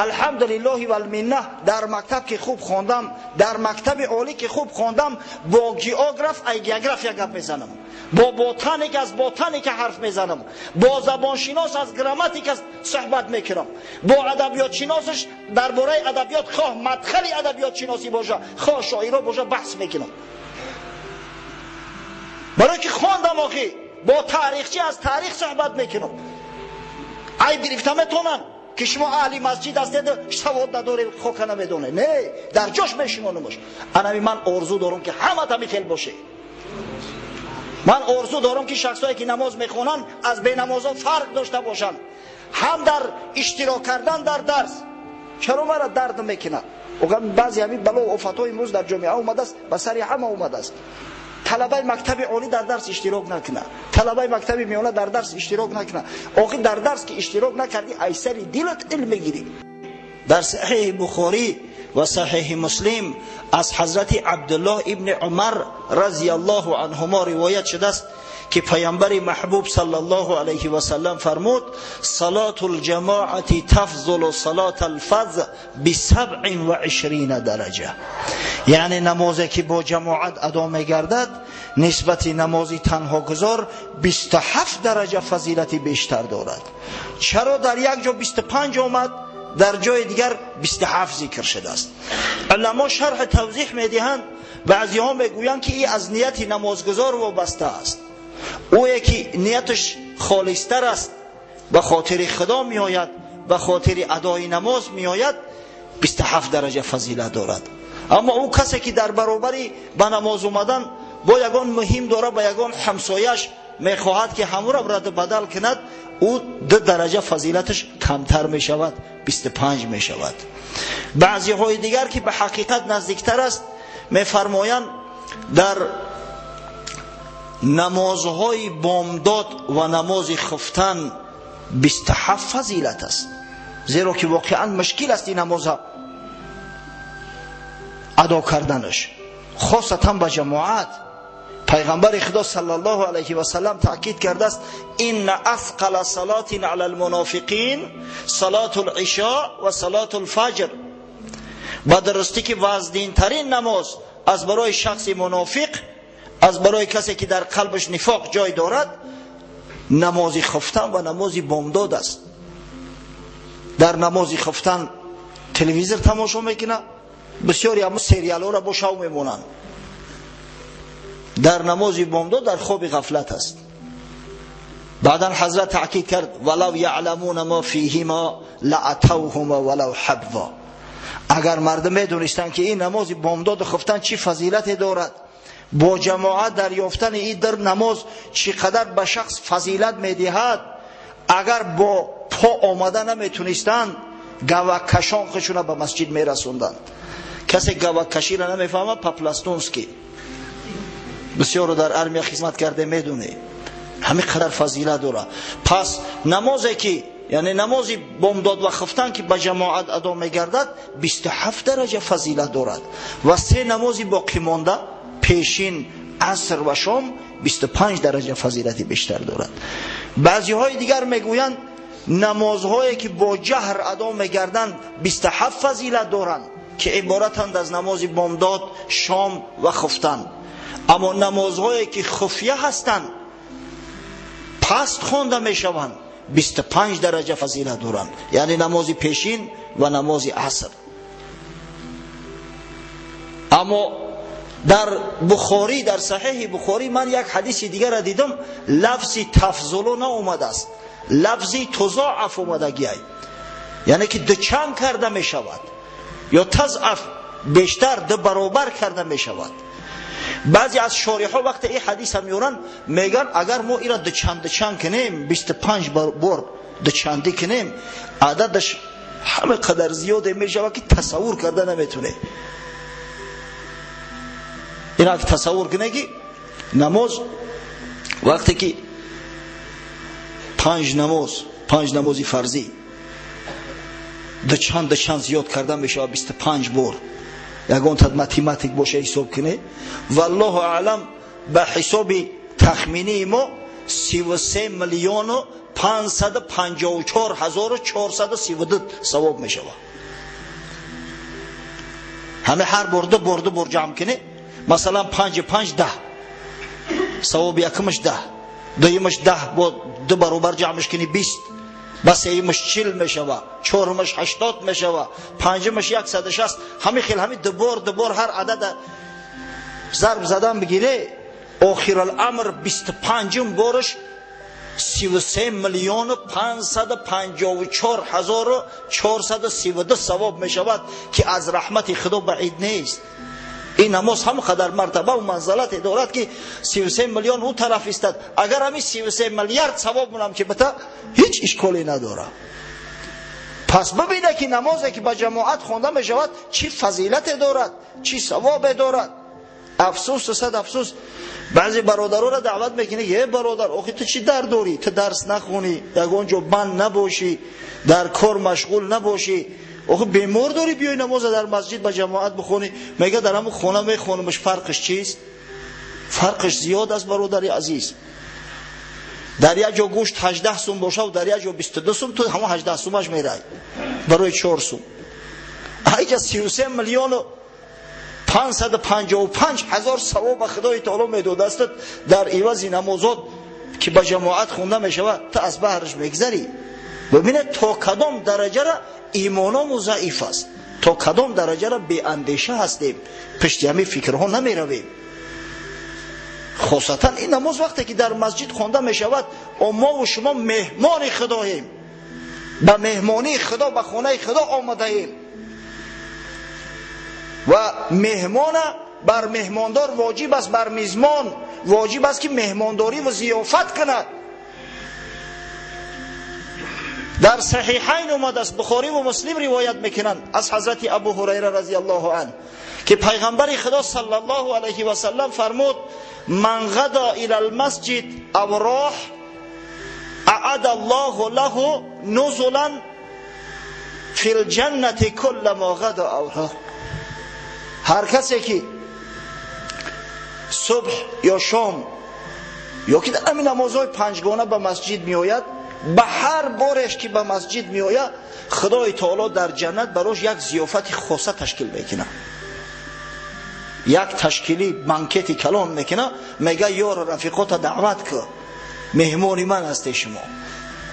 Алҳамдулиллоҳи валминна, дар мактаб ки хуб хондам, дар мактаби олӣ ки хуб хондам, бо географ ай география гап мезанам, бо ботаник аз ботаника ҳарф мезанам, бо забоншинос аз грамматика суҳбат мекунам, бо адабиётшиносаш дар бораи адабиёт, хоҳ мадхали адабиётшиносӣ боша, хоҳ шоиро боша, баҳс мекунам. Барои ки хондам. Охи бо таърихчӣ аз таърих суҳбат мекунам. Айб гирифта метонам, ки шумо аҳли масҷид ҳастед, савод надоред, хока намедонед. Не, дар ҷош мешинонамаш. Анами ман орзу дорам, ки ҳама тами хел боше. Ман орзу дорам, ки шахсое ки намоз мехонанд, аз бенамозон фарқ дошта бошанд, ҳам дар иштирок кардан дар дарс. Чаро мара дард мекунад? Баъзе ҳамин бало офатҳои имрӯз дар ҷомеа омадааст, ба сари ҳама омадааст. Талабаи мактаби олӣ дар дарс иштирок накунад, талабаи мактаби миёна дар дарс иштирок накунад. Охир дар дарс ки иштирок накардӣ, ай сари дилат илм мегирӣ. Дар Саҳиҳи Бухорӣ ва Саҳиҳи Муслим аз ҳазрати Абдуллоҳ ибни Умар разияллоҳу анҳумо ривоят шудааст, ки паёмбари маҳбуб саллаллоҳу алайҳи васаллам фармуд: صلاة الجماعة تفضل صلاة الفذ ب27 درجة. Яъне намозе ки бо ҷамоат адо мегардад, нисбати намози танҳогузор 27 дараҷа фазилати бештар дорад. Чаро дар як ҷо 25 омад, дар ҷои дигар 27 зикр шудааст? Уламо шарҳ тавзиҳ медиҳанд. Баъзеҳо мегӯянд, ки ин аз нияти намозгузор вобаста аст. Ӯе ки нияташ холистар аст, ба хотири Худо меояд, ба хотири адои намоз меояд, 27 дараҷа фазилат дорад. Аммо ӯ касе ки дар баробари ба намоз омадан бо ягон муҳим дора, ба ягон ҳамсояш мехоҳад, ки ҳамуро раду бадал кунад, ӯ 2 дараҷа фазилаташ камтар мешавад, 25 мешавад. Баъзеҳои дигар, ки ба ҳақиқат наздиктар аст, мефармоянд, дар намозҳои бомдод ва намози хуфтан 27 фазилат аст, зеро ки воқеан мушкил аст ин намоза адо карданаш, хосатан ба ҷамоат. Пайғамбари Худо саллаллоҳу алайҳи васаллам таъкид кардааст: إن أثقل صلاة على المنافقين صلاة العشاء وصلاة الفجر. Ба дурустӣ ки вазнинтарин намоз аз барои шахси мунофиқ, аз барои касе ки дар қалбаш нифоқ ҷой дорад, намози хуфтан ва намози бомдод аст. Дар намози хуфтан телевизор тамошо мекунад, бисёри ҳамо сериалҳоро бо шав мемонанд. Дар намози бомдод дар хоби ғафлат аст. Баъдан ҳазрат таъкид кард: ولو يعلمون ما فيهما لأتوهما ولو حبوا. Агар мардум медонистанд, ки ин намози бомдоду хуфтан чӣ фазилате дорад, бо ҷамоат дар ёфтани ин дар намоз чӣ қадар ба шахс фазилат медиҳад, агар бо по омада наметунистанд, гаваккашон худшуна ба масҷид мерасонданд. Касе гаваккаширо намефаҳмад, по-пластунски бисёро дар армия хизмат карде, медоне, ҳамин қадар фазилат дорад. Пас намозе ки, яъне намози бомдод ва хуфтан ки ба ҷамоат адо мегардад, 27 дараҷа фазилат дорад ва се намози боқимонда, пешин, аср ва шом, 25 дараҷа фазилати бештар дорад. Баъзеҳои дигар мегӯянд, намозҳое ки бо ҷаҳр адо мегарданд, 27 фазилат доранд, ки иборатанд аз намози бомдод, шом ва хуфтан. Аммо намозҳое ки хуфя ҳастанд, паст хонда мешаванд, 25 дараҷа фазилат доранд, яъне намози пешин ва намози аср. Аммо дар Бухорӣ, дар Саҳиҳи Бухорӣ ман як ҳадиси дигарро дидам, лафзи تفضل наомадааст, лафзи تضاعف омадагиай, яъне ки дучанд карда мешавад ё تضعف, бештар, ду баробар карда мешавад. Баъзе аз шориҳо вақте ин ҳадиса меоранд, мегӯянд, агар мо ира дучанд дучанд кунем, 25 бор дучандӣ кунем, ададаш ҳама қадар зиёде мешавад, ки тасаввур карда наметунем. Инак тасаввур кунед, ки намоз вақте ки панҷ намоз, панҷ намози фарзӣ дучанд дучанд зиёд карда мешавад, 25 бор. Ягон тад математик боша, ҳисоб кунед. Валлоҳу аълам, ба ҳисоби тахминии мо 33 миллиону 554 432 савоб мешавад. Ҳаме ҳар бор ду бор, ду бор ҷамъ кунӣ, масалан 5 5 10, савоби якумаш 10, дуюмаш 10, бо ду баробар ҷамъш кунӣ 20, ба сеюмаш 40 мешавад, чорумаш 80 мешавад, панҷумаш 160. Ҳамин хел ҳамин ду бор, ду бор ҳар адада зарб задан бигире, охируламр 25-ум бораш 33 554 432 савоб мешавад, ки аз раҳмати Худо баид нест. Ин намоз ҳам қадар мартаба ва манзалате дорад, ки 33 миллион ӯ тараф истад. Агар ҳамин 33 миллиард савоб мунам ки бита, ҳеҷ ишколе надорад. Пас бибине, ки намозе ки ба ҷамоат хонда мешавад, чӣ фазилате дорад, чӣ савобе дорад. Афсӯс, сад афсӯс, баъзе бародаронро даъват мекунӣ: е бародар, охи ту чӣ дар дорӣ? Ту дарс нахонӣ, ягон ҷо банд набошӣ, дар кор машғул набошӣ, охи бемор дорӣ, биёй намоза дар масҷид ба ҷамоат бихонӣ. Мега, дар ҳамун хона мехонамаш, фарқиш чист? Фарқиш зиёд аст, бародари азиз. Дар як ҷо гӯшт 18 сум боша, дар як ҷо 22 сум, ту ҳамон 18 сумаш мерай барои 4 сум. Айҷа 33 555 000 савоб ба Худои Таоло медодааст дар ивази намозот, ки ба ҷамоат хонда мешавад, ту аз баҳраш мегзарӣ. Бибинед, то кадом дараҷара имоному заиф аст, то кадом дараҷара беандеша ҳастем, пишти ҳамин фикрҳо намеравем. Хосатан ин намоз вақте ки дар масҷид хонда мешавад, мову шумо меҳмони Худоем, ба меҳмонии Худо, ба хонаи Худо омадаем, ва меҳмона бар меҳмондор воҷиб аст, бар мизмон воҷиб аст, ки меҳмондорӣ ва зиёфат кунад. Дар Саҳиҳайн омадааст, Бухорӣ ва Муслим ривоят мекунанд аз ҳазрати Абу Ҳурайра разияллоҳу анҳ, ки пайғамбари Худо саллаллоҳу алайҳи васаллам фармуд: ман ғада ила лмасҷид ав роҳ аъада аллоҳу лаҳу нузулан фи лҷаннати куллама ғада ав роҳ. Ҳар касе ки субҳ ё шом ё ки дар ҳамин намозҳои панҷгона ба масҷид меояд, ба ҳар бореш ки ба масҷид меояд, Худои Таоло дар ҷаннат барош як зиёфати хоса ташкил мекунад, як ташкили банкети калон мекунад. Мега, ёру рафиқота даъват кун, меҳмони ман ҳасте шумо.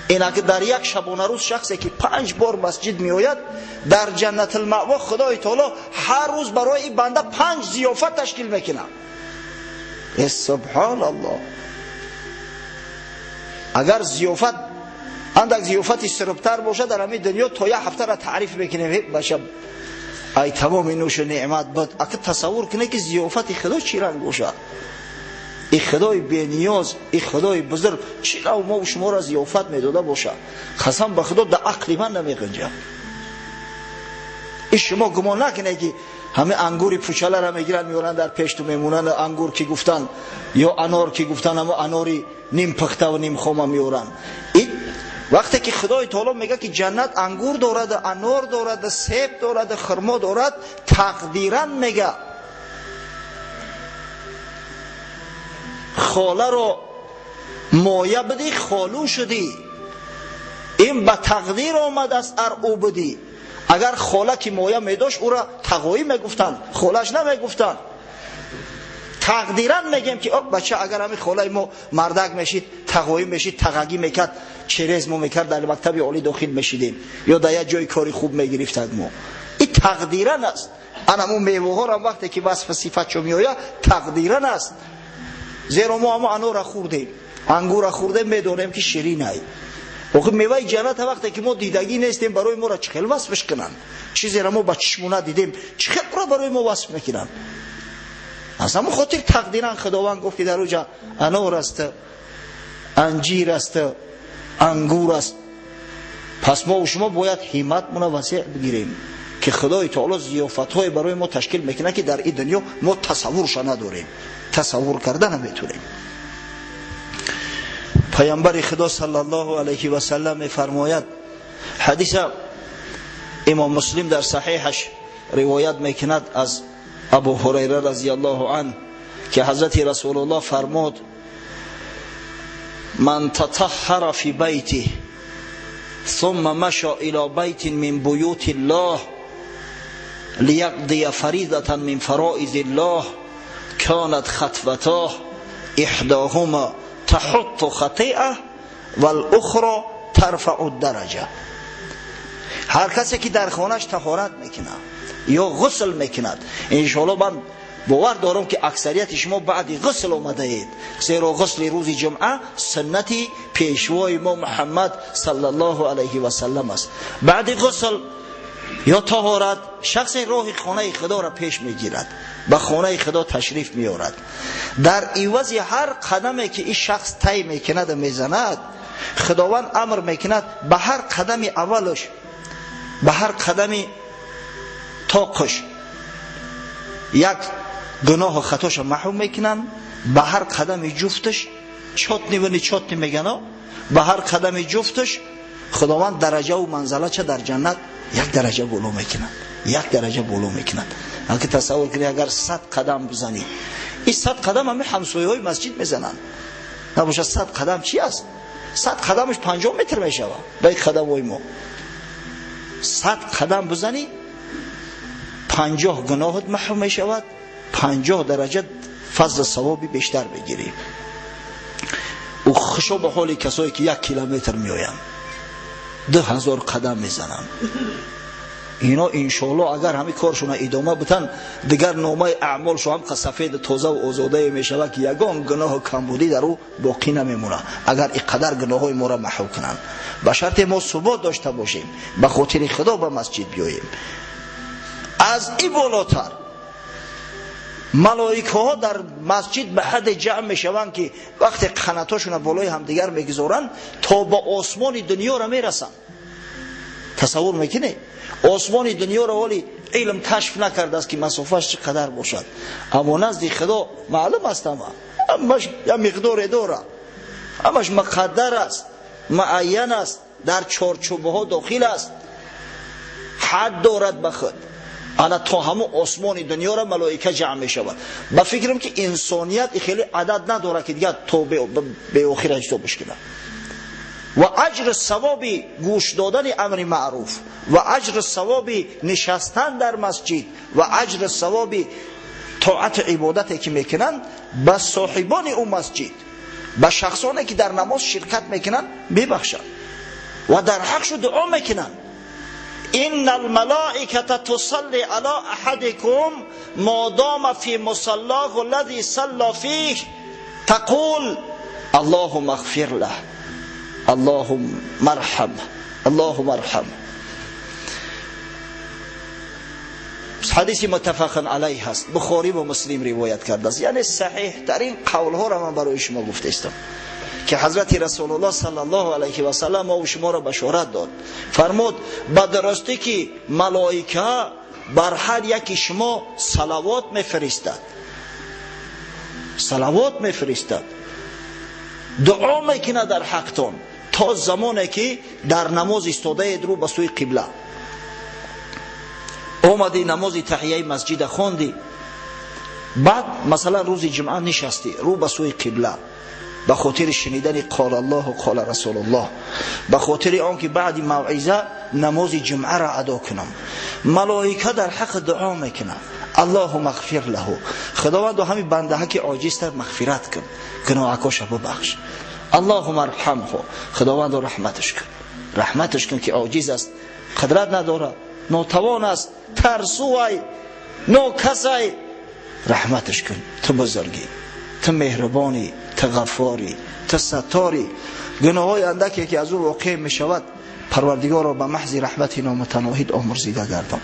Инак дар як шабонарӯз шахсе ки 5 бор масҷид меояд, дар Ҷаннатулмаъво Худои Таоло ҳар рӯз барои ин банда 5 зиёфат ташкил мекунад. Э субҳоналлоҳ! Агар зиёфат андак зиёфати сирбтар бошад, дар ҳамин дунё то як ҳафтара таъриф мекунем: баша, ай тамоми нӯшу неъмат буд. Ака, тасаввур кунед, ки зиёфати Худо чӣ ранг бошад. И Худои бениёз, и Худои бузург чӣ рав мо шуморо зиёфат медода бошад? Қасам ба Худо, дар ақли ман намеғинҷад. И шумо гумон накунед, ки ҳамин ангури пучалара мегиранд, меоранд, дар пешту мемонанд. Ангур ки гуфтан ё анор ки гуфтан, ҳамо анори нимпухтаву нимхома меоранд. Вақте ки Худои Таоло мегӯяд, ки ҷаннат ангур дорад, анор дорад, себ дорад, хурмо дорад, тақдиран мега, холаро моя бидӣ, холу шудӣ. Ин ба тақдир омадааст, ар ӯ будӣ. Агар хола ки моя медошт, ӯро тағоӣ мегуфтанд, холаш намегуфтанд. Тақдиран мегем, ки бача, агар ҳамин холаи мо мардак мешид, тағоӣ мешид, тағагӣ мекард, через мо мекард, дар мактаби олӣ дохил мешидем ё дар як ҷои кори хуб мегирифтад мо. Ин тақдиран аст. Ана ҳамун меваҳоро вақте ки васфу сифатшо меояд, тақдиран аст. Зеро мо ҳамо анора хӯрдем, ангура хӯрдем, медонем, ки ширин ай. Охи меваи ҷанната вақте ки мо дидагӣ нестем, барои моро чӣ хел васфш кунанд? Чизеро мо ба чишму надидем, чӣ хел ро барои мо васф мекунанд? Аз ҳамон хотир тақдиран Худованд гуфт, ки дар уҷа анор аст, анҷир аст, ангур аст. Пас мо шумо бояд ҳимматмона васеъ бигирем, ки Худои Таоло зиёфатҳое барои мо ташкил мекунад, ки дар ин дунё мо тасаввурша надорем, тасаввур карда наметонем. Пайғамбари Худо саллаллоҳу алайҳи васаллам мефармояд, ҳадиса Имом Муслим дар саҳиҳаш ривоят мекунад аз Абу Ҳурайра разияллоҳу анҳ, ки ҳазрати Расулуллоҳ фармуд: من تطهر في بيته ثم مشى إلى بيت من بيوت الله ليقضي فريضة من فرائض الله كانت خطوتاه إحداهما تحط خطيئة والأخرى ترفع الدرجة. هر کسی که در خانه‌اش طهارت میکند یا غسل میکند، انشاءالله من باور دارم که اکثریت شما بعد غسل آمده اید، زیرا غسل روز جمعه سنت پیشوای ما محمد صلی الله علیه و سلم است. بعد غسل یا طهارت شخص راه خانه خدا را پیش میگیرد، به خانه خدا تشریف میآورد. در عوض هر قدمی که این شخص طی میکند و میزند، خداوند امر میکند به هر قدم اولش، به هر قدم تاقش یک گناه و خطاش محو میکنن، به هر قدم جفتش چاتنی و نچاتنی میگن، به هر قدم جفتش خداوند درجه و منزله چه در جنت یک درجه بالا میکنند، یک درجه بالا میکنند. اگه تصور کنی اگر 100 قدم بزنی، این 100 قدم همه همسایه های مسجد میزنن، نباشه 100 قدم چی است؟ 100 قدمش 50 متر میشود با این قدم های ما. 100 قدم بزنی 50 گناهت محو میشود، 50 درجه فضل ثوابی بیشتر بگیری. و خوشا به حال کسایی که 1 کیلومتر میآیند، 2000 قدم میزنن. اینا انشالله اگر همین کارشون ادامه بدن، دیگر نامه اعمالشون هم سفید تازه و آزاده میشود که یگان گناه و کمبودی در او باقی نمیمونه. اگر اینقدر گناه‌های ما را محو کنن، به شرط ما ثبات داشته باشیم، به خاطر خدا به مسجد بیاییم. از این بالاتر ملائکه ها در مسجد به حد جمع میشوند که وقتی قناتاشون بالای همدیگر میگذارند تا به آسمان دنیا را میرسند. تصور میکنی؟ آسمان دنیا را ولی علم کشف نکرده است که مسافهش چقدر باشد، اما نزد خدا معلوم است، همش یک مقدار داره، همش مقدر است، معین است، در چارچوبه ها داخل است، حد دارد به خود. انا تا همون آسمان دنیا را ملائکه جمع می شود. با فکرم که انسانیت خیلی عدد نداره که دیگه تا به آخر حسابش کنه. و اجر ثواب گوش دادن امر معروف، و اجر ثواب نشستن در مسجد، و اجر ثواب طاعت عبادتی که میکنن به صاحبان اون مسجد، به شخصانی که در نماز شرکت میکنن میبخشند و در حقش دعا میکنن. ان الملائکه تصلی علی احدکم ما دام فی مصلاه الذی صلى فیه تقول اللهم اغفر له اللهم ارحمه اللهم ارحمه. حدیث متفق علیه هست، بخاری و مسلم روایت کرده است. یعنی صحیح ترین قول ها را من برای شما گفته استم که حضرت رسول الله صلی الله علیه و سلم ما و شما را بشارت داد، فرمود به درستی که ملائکه بر هر یکی شما صلوات میفرستد، صلوات میفرستد، دعا میکنه در حقتان تا زمانی که در نماز ایستاده اید رو به سوی قبله اومدی، نماز تحیه مسجد خواندی، بعد مثلا روز جمعه نشستی رو به سوی قبله به خاطر شنیدن قال الله و قال رسول الله، به خاطر آنکه بعد موعظه نماز جمعه را ادا کنم، ملائکه در حق دعا میکنن اللهم اغفر له، خداوند همین بنده که عاجز تر مغفرت کن، گناهکاش ببخش، اللهم ارحمه، خداوند رحمتش کن، رحمتش کن که عاجز است، قدرت نداره، ناتوان است، ترسوی، ناکسای، رحمتش کن، تو بزرگی، تو مهربانی، تو غفاری، تو ستاری. گناه‌های اندکی که از او واقع می شود پروردگار را به محض رحمت نامتناهی آمرزیده گردان.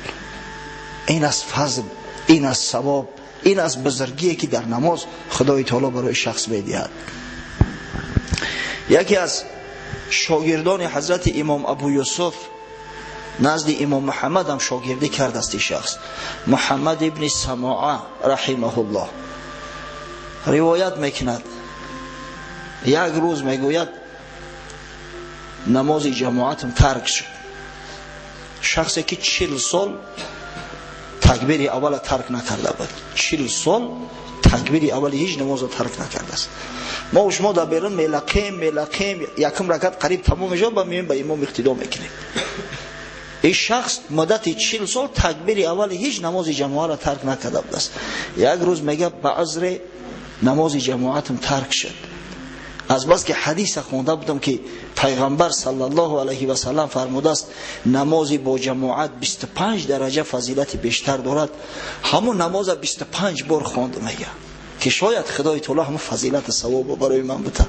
این از فضل، این از ثواب، این از بزرگی که در نماز خدای تعالی برای شخص می‌دهد. یکی از شاگردان حضرت امام ابو یوسف نزد امام محمد هم شاگردی کرد است. شخص محمد ابن سماعه رحمه الله روایت میکند، یک روز میگوید نماز جماعتم ترک شد. شخصی که 40 سال Такбири аввала тарк накарда буд. 40 сол такбири аввали ҳеҷ намозро тарк накардааст. Мо ва шумо дар берун мелақем, якум ракат қариб тамом мешавад, ба меоем ба имом иқтидо мекунем. Ин шахс муддати 40 сол такбири аввали ҳеҷ намози ҷамоаро тарк накарда будааст. Як рӯз мегӯяд ба узри намози ҷамоатам тарк шуд. Аз бас ки ҳадиса хонда будам ки пайғамбар саллаллоҳу алайҳи васаллам фармудааст намози бо ҷамоат 25 дараҷа фазилати бештар дорад, ҳамон намоза 25 бор хонд, мегӯяд ки шояд Худои таоло ҳамон фазилати савобро барои ман бита.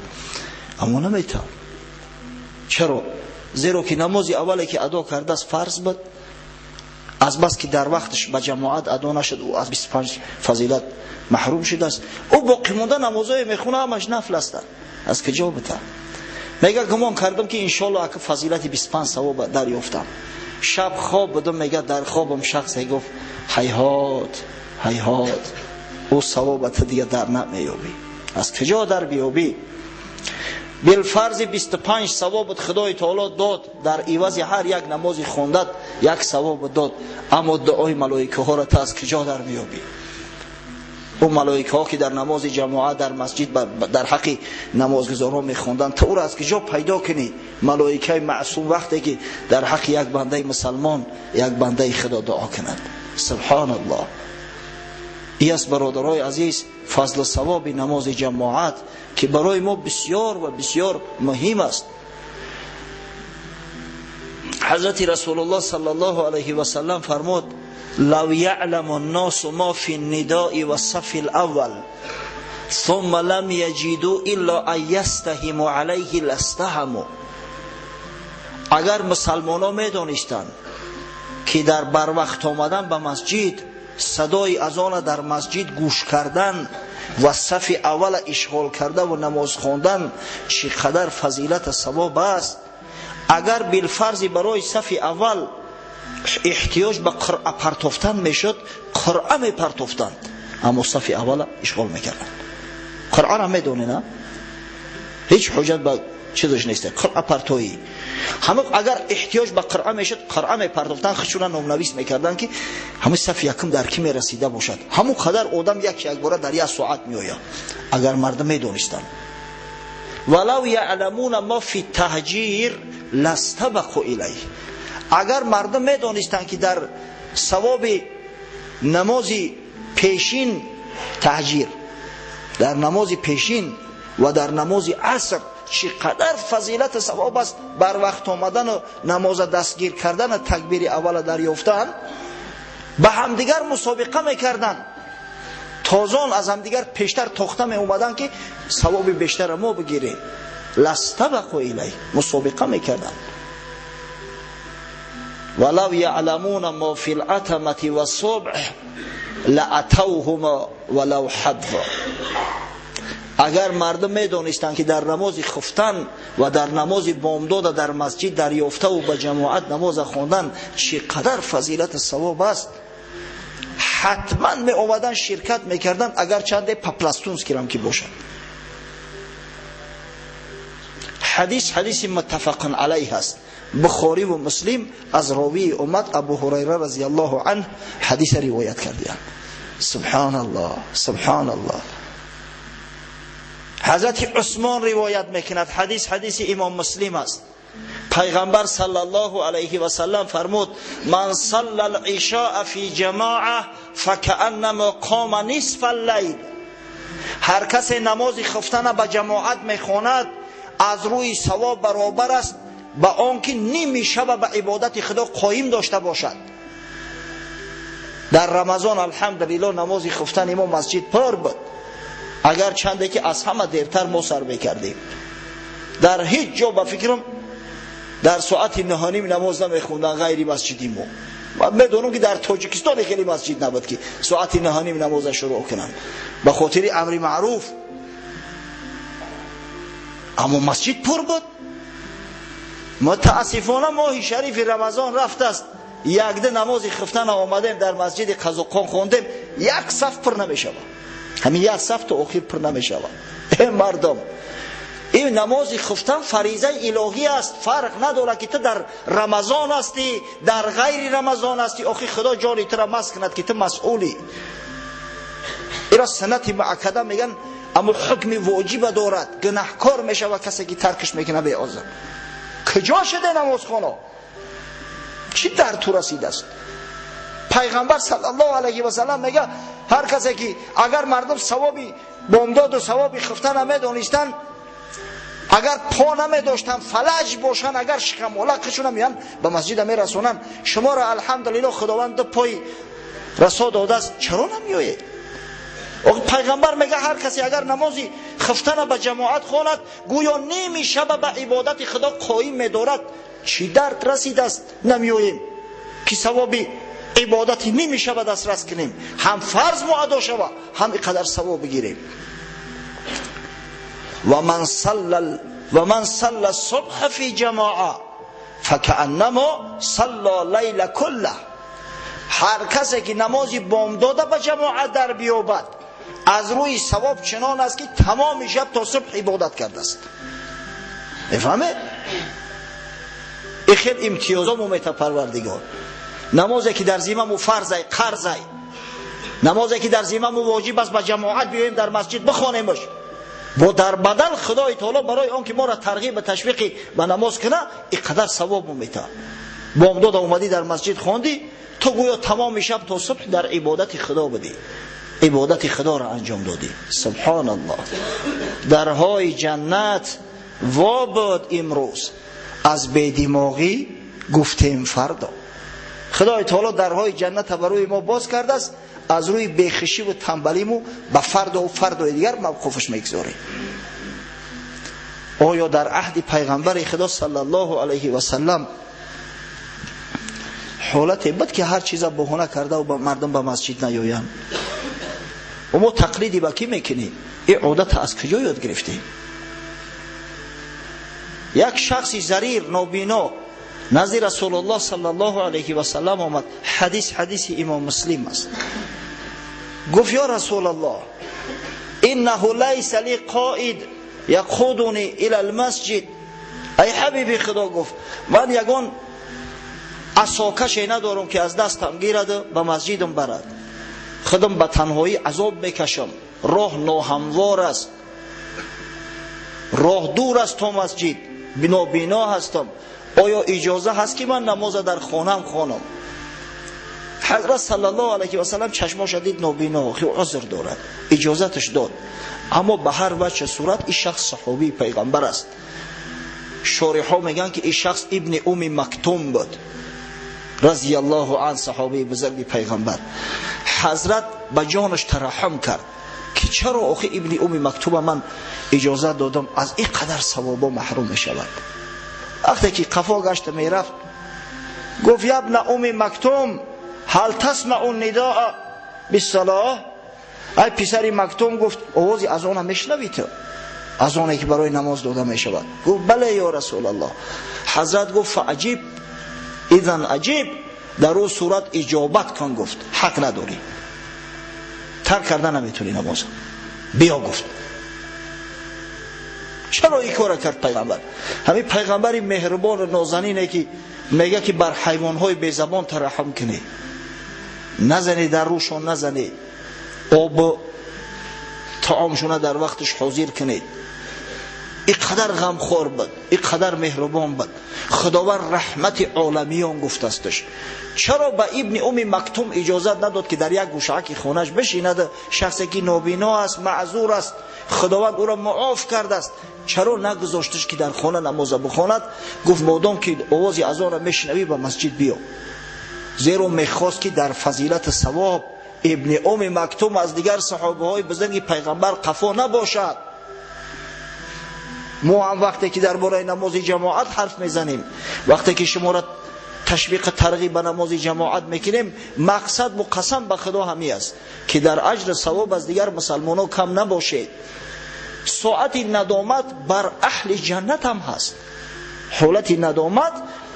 Аммо наметавон. Чаро? Зеро ки намози аввале ки адо кардааст фарз буд, аз бас ки дар вақташ ба ҷамоат адо нашуд, ӯ аз 25 фазилат маҳрум шудааст. Ӯ боқимонда намозое мехона ҳамаш нафл ҳастанд. Аз куҷо бита? Мега гумон кардам ки иншоалло ака фазилати 25 савоб дарёфтам. Шаб хоб будам, мега дар хобам шахсе гуфт ҳайҳот, ҳайҳот, ӯ савобата дига дар намеёбӣ. Аз куҷо дар биёбӣ? Билфарзи 25 савобат Худои таоло дод, дар ивази ҳар як намози хондат як савоб дод, аммо дуои малоикаҳоро ту аз куҷо дар меёбӣ? Ӯ малоикаҳо ки дар намози ҷамоа дар масҷид дар ҳаққи намозгузорҳо мехонданд, ту ӯро аз куҷо пайдо кунӣ? Малоикаи маъсум вақте ки дар ҳаққи як бандаи мусалмон, як бандаи Худо дуо кунад. Субҳоналлоҳ. Ин аст бародарои азиз фазлу савоби намози ҷамоат ки барои мо бисёр ва бисёр муҳим аст. Ҳазрати Расулуллоҳ саллаллоҳу алайҳи васаллам фармуд: لو يعلم الناس ما في النداء والصف الأول ثم لم يجدوا إلا أن يستهموا عليه لاستهموا. اگر مسلمان‌ها می‌دانستند که در بروقت آمدن به مسجد، صدای اذان در مسجد گوش کردن و صف اول اشغال کرده و نماز خواندن چقدر فضیلت ثواب است، اگر بالفرض برای صف اول احتیاج به قرعه پرتافتن میشد، قرعه میپرتافتند، اما صف اول اشغال میکردند. قرعه را میدونی نه؟ هیچ حجت به چیزش نیست. قرعه پرتویی همه اگر احتیاج به قرعه میشد، قرعه میپرتافتند، خودشون نامنویس میکردند که همه صف یکم در کی میرسیده باشد. همون قدر آدم یک یک باره در یک ساعت میآید. اگر مردم میدونستند. ولو یعلمون ما فی التهجیر لاستبقوا الیه. اگر مردم میدونستند که در ثواب نماز پیشین تهجیر، در نماز پیشین و در نماز عصر چقدر فضیلت ثواب است، بر وقت آمدن و نماز دستگیر کردن و تکبیر اول دریافتن، به همدیگر مسابقه میکردن. تازان از همدیگر پیشتر تاخته می اومدن که ثواب بیشتر ما بگیریم. لاستبقوا الیه، مسابقه میکردن. ولو یعلمون ما فی العتمة والصبح لأتوهما ولو حبوا. اگر مردم میدانستند که در نماز خفتن و در نماز بامداد در مسجد دریافته و به جماعت نماز خواندن چقدر فضیلت ثواب است، حتما می آمدن شرکت میکردن، اگر چند پاپلاستونس کرم که باشد. حدیث حدیث متفق علیه است. بخاری و مسلم از راوی امت ابو هریره رضی الله عنه حدیث روایت کردند. سبحان الله، سبحان الله. حضرت عثمان روایت میکند، حدیث حدیث امام مسلم است. پیغمبر صلی الله علیه و سلم فرمود: من صلى العشاء فی جماعه فکأنما قام نصف اللیل. هر کس نماز خفتن به جماعت میخواند از روی ثواب برابر است به آنکه نیمی شب به عبادت خدا قایم داشته باشد. در رمضان الحمدلله نماز خفتن ما مسجد پر بود، اگر چنده که از همه دیرتر ما سر میکردیم. در هیچ جا به فکرم در ساعت 9:30 نماز نمیخوندن غیری مسجدی ما. من میدونم که در تاجیکستان خیلی مسجد نبود که ساعت 9:30 نماز شروع کنن به خاطر امر معروف، اما مسجد پر بود. متاسفانه ماه شریف رمضان رفت است، یک ده نماز خفتن آمدیم در مسجد قزاقان خوندیم، یک صف پر نمیشود. همین یک صف تا آخر پر نمیشود. ای مردم، Ин намози хуфтан фаризаи илоҳӣ аст, фарқ надорад ки ту дар Рамазон ҳастӣ, дар ғайри Рамазон ҳастӣ. Охи Худо ҷони туро мас кунад ки ту масъулӣ. Иро суннати муаккада мегӯянд, аммо ҳукми воҷиба дорад. Гунаҳкор мешавад касе ки таркиш мекунад беозор. Куҷо шуде намозхона? Чӣ дар ту расидааст? Пайғамбар саллаллоҳу алайҳи васаллам мегӯяд, ҳар касе ки агар мардум савоби бомдоду савоби хуфта намедонистанд, агар по намедоштанд, фалаҷ бошанд, агар шикамола қишона меянд ба масҷида мерасонанд. Шуморо алҳамдулиллоҳ Худованд ду пои расо додааст, чаро намеоед? Пайғамбар мегӯяд, ҳар касе агар намози хуфтана ба ҷамоат хонад, гӯё ними шаба ба ибодати Худо қоим медорад. Чӣ дард расидааст намеоем ки савоби ибодати ними шаба дастрас кунем, ҳам фарз мо адо шава, ҳам иқадар савоб бигирем. ومن صلى الصبح في جماعة فكأنما صلى الليل كله. ҳар касе ки намози бомдода ба ҷамоат дар биёбад, аз рӯи савоб чунон аст ки тамоми шаб то субҳ ибодат кардааст. Мефаҳмед? И хел имтиёзо мо мета Парвардигор. Намозе ки дар зимаму фарзай, қарзай, намозе ки дар зимаму воҷиб аст, ба ҷамоат биёем дар масҷид бихонемш. Бо дар бадал Худои таоло барои он ки моро тарғиб ва ташвиқи ба намоз кунад, иқадар савоб мета. Бомдода омадӣ дар масҷид хондӣ, ту гӯё тамоми шаб то субҳ дар ибодати Худо будӣ, ибодати Худоро анҷом додӣ. Субҳоналлоҳ. Дарҳои ҷаннат во буд имрӯз, аз бедимоғӣ гуфтем фардо. Худои таоло дарҳои ҷаннатро барои мо боз кардааст, аз рӯи бехишиву тамбалиму ба фардову фардои дигар мавқуфаш мегузорем. Оё дар аҳди пайғамбари Худо саллаллоҳу алайҳи васаллам ҳолате буд ки ҳар чиза баҳона кардаву мардум ба масҷид наёянд? Мо тақлиди ба кӣ мекунем? Ин одата аз куҷо ёд гирифтем? Як шахси зарир нобино назди Расулуллоҳ саллаллоҳу алайҳи васаллам омад. Ҳадис ҳадиси имом Муслим аст. Гуфт: ё Расулаллоҳ, иннаҳу лайса ли қоид яқудуни ила алмасҷид. Ай ҳабиби Худо, гуфт, ман ягон асокаше надорам ки аз дастам гираду ба масҷидам барад. Худам ба танҳоӣ азоб мекашам, роҳ ноҳамвор аст, роҳ дур аст то масҷид, нобино ҳастам. Оё иҷоза ҳаст ки ман намоза дар хонаам хонам? Ҳазрат саллаллоҳу алайҳи васаллам чашмоша дид нобино, узр дорад, иҷозаташ дод. Аммо ба ҳар ваҷҳ сурат ин шахс саҳобии пайғамбар аст. Шориҳо мегӯянд ки ин шахс ибни Уми Мактум буд разияллоҳу ан, саҳобии бузурги пайғамбар. Ҳазрат ба ҷонаш тараҳҳум кард ки чаро охи ибни Уми Мактума ман иҷозат додам, аз ин қадар савобо маҳрум мешавад. Вақте ки қафо гашта мерафт, гуфт: ябна Уми Мактум, ҳал тасмау нидоа биссалоҳ? Ай писари Мактум, гуфт, овози азона мешунавӣ ту? Азоне ки барои намоз дода мешавад. Гуфт: бале, ё Расулаллоҳ. Ҳазрат гуфт: фаъҷиб изан аҷиб, дар ӯ сурат иҷобат кун. Гуфт: ҳақ надорӣ, тарк карда наметавонӣ намоза, биё. Гуфт: чаро ин кора кард пайғамбар? Ҳамин пайғамбари меҳрубону нозанине ки мегӯяд ки бар ҳайвонҳои безабон тараҳҳум кунед, назанед дар рӯшон, назанед, обу таомшона дар вақташ ҳозир кунед. Ин қадар ғамхор буд, ин қадар меҳрубон буд. Худованд раҳмати оламиён гуфтасташ. Чаро ба ибни Уми Мактум иҷозат надод ки дар як гӯшаки хонаш бишинад? Шахсе ки нобино аст, маъзур аст, Худованд ӯро муоф кардааст, чаро нагузошташ ки дар хона намоза бихонад? Гуфт: модом ки овози азонро мешунавӣ, ба масҷид биё. Зеро мехост ки дар фазилати савоб ибни Уми Мактум аз дигар саҳобаҳои бузурги пайғамбар қафо набошад. Мо ҳам вақте ки дар бораи намози ҷамоат ҳарф мезанем, вақте ки шуморо ташвиқ тарғиб ба намози ҷамоат мекунем, мақсад бу қасам ба Худо ҳамӣ аст ки дар аҷру савоб аз дигар мусалмонон кам набошед. Соати надомат бар аҳли ҷаннат ҳам ҳаст. Ҳолати надомат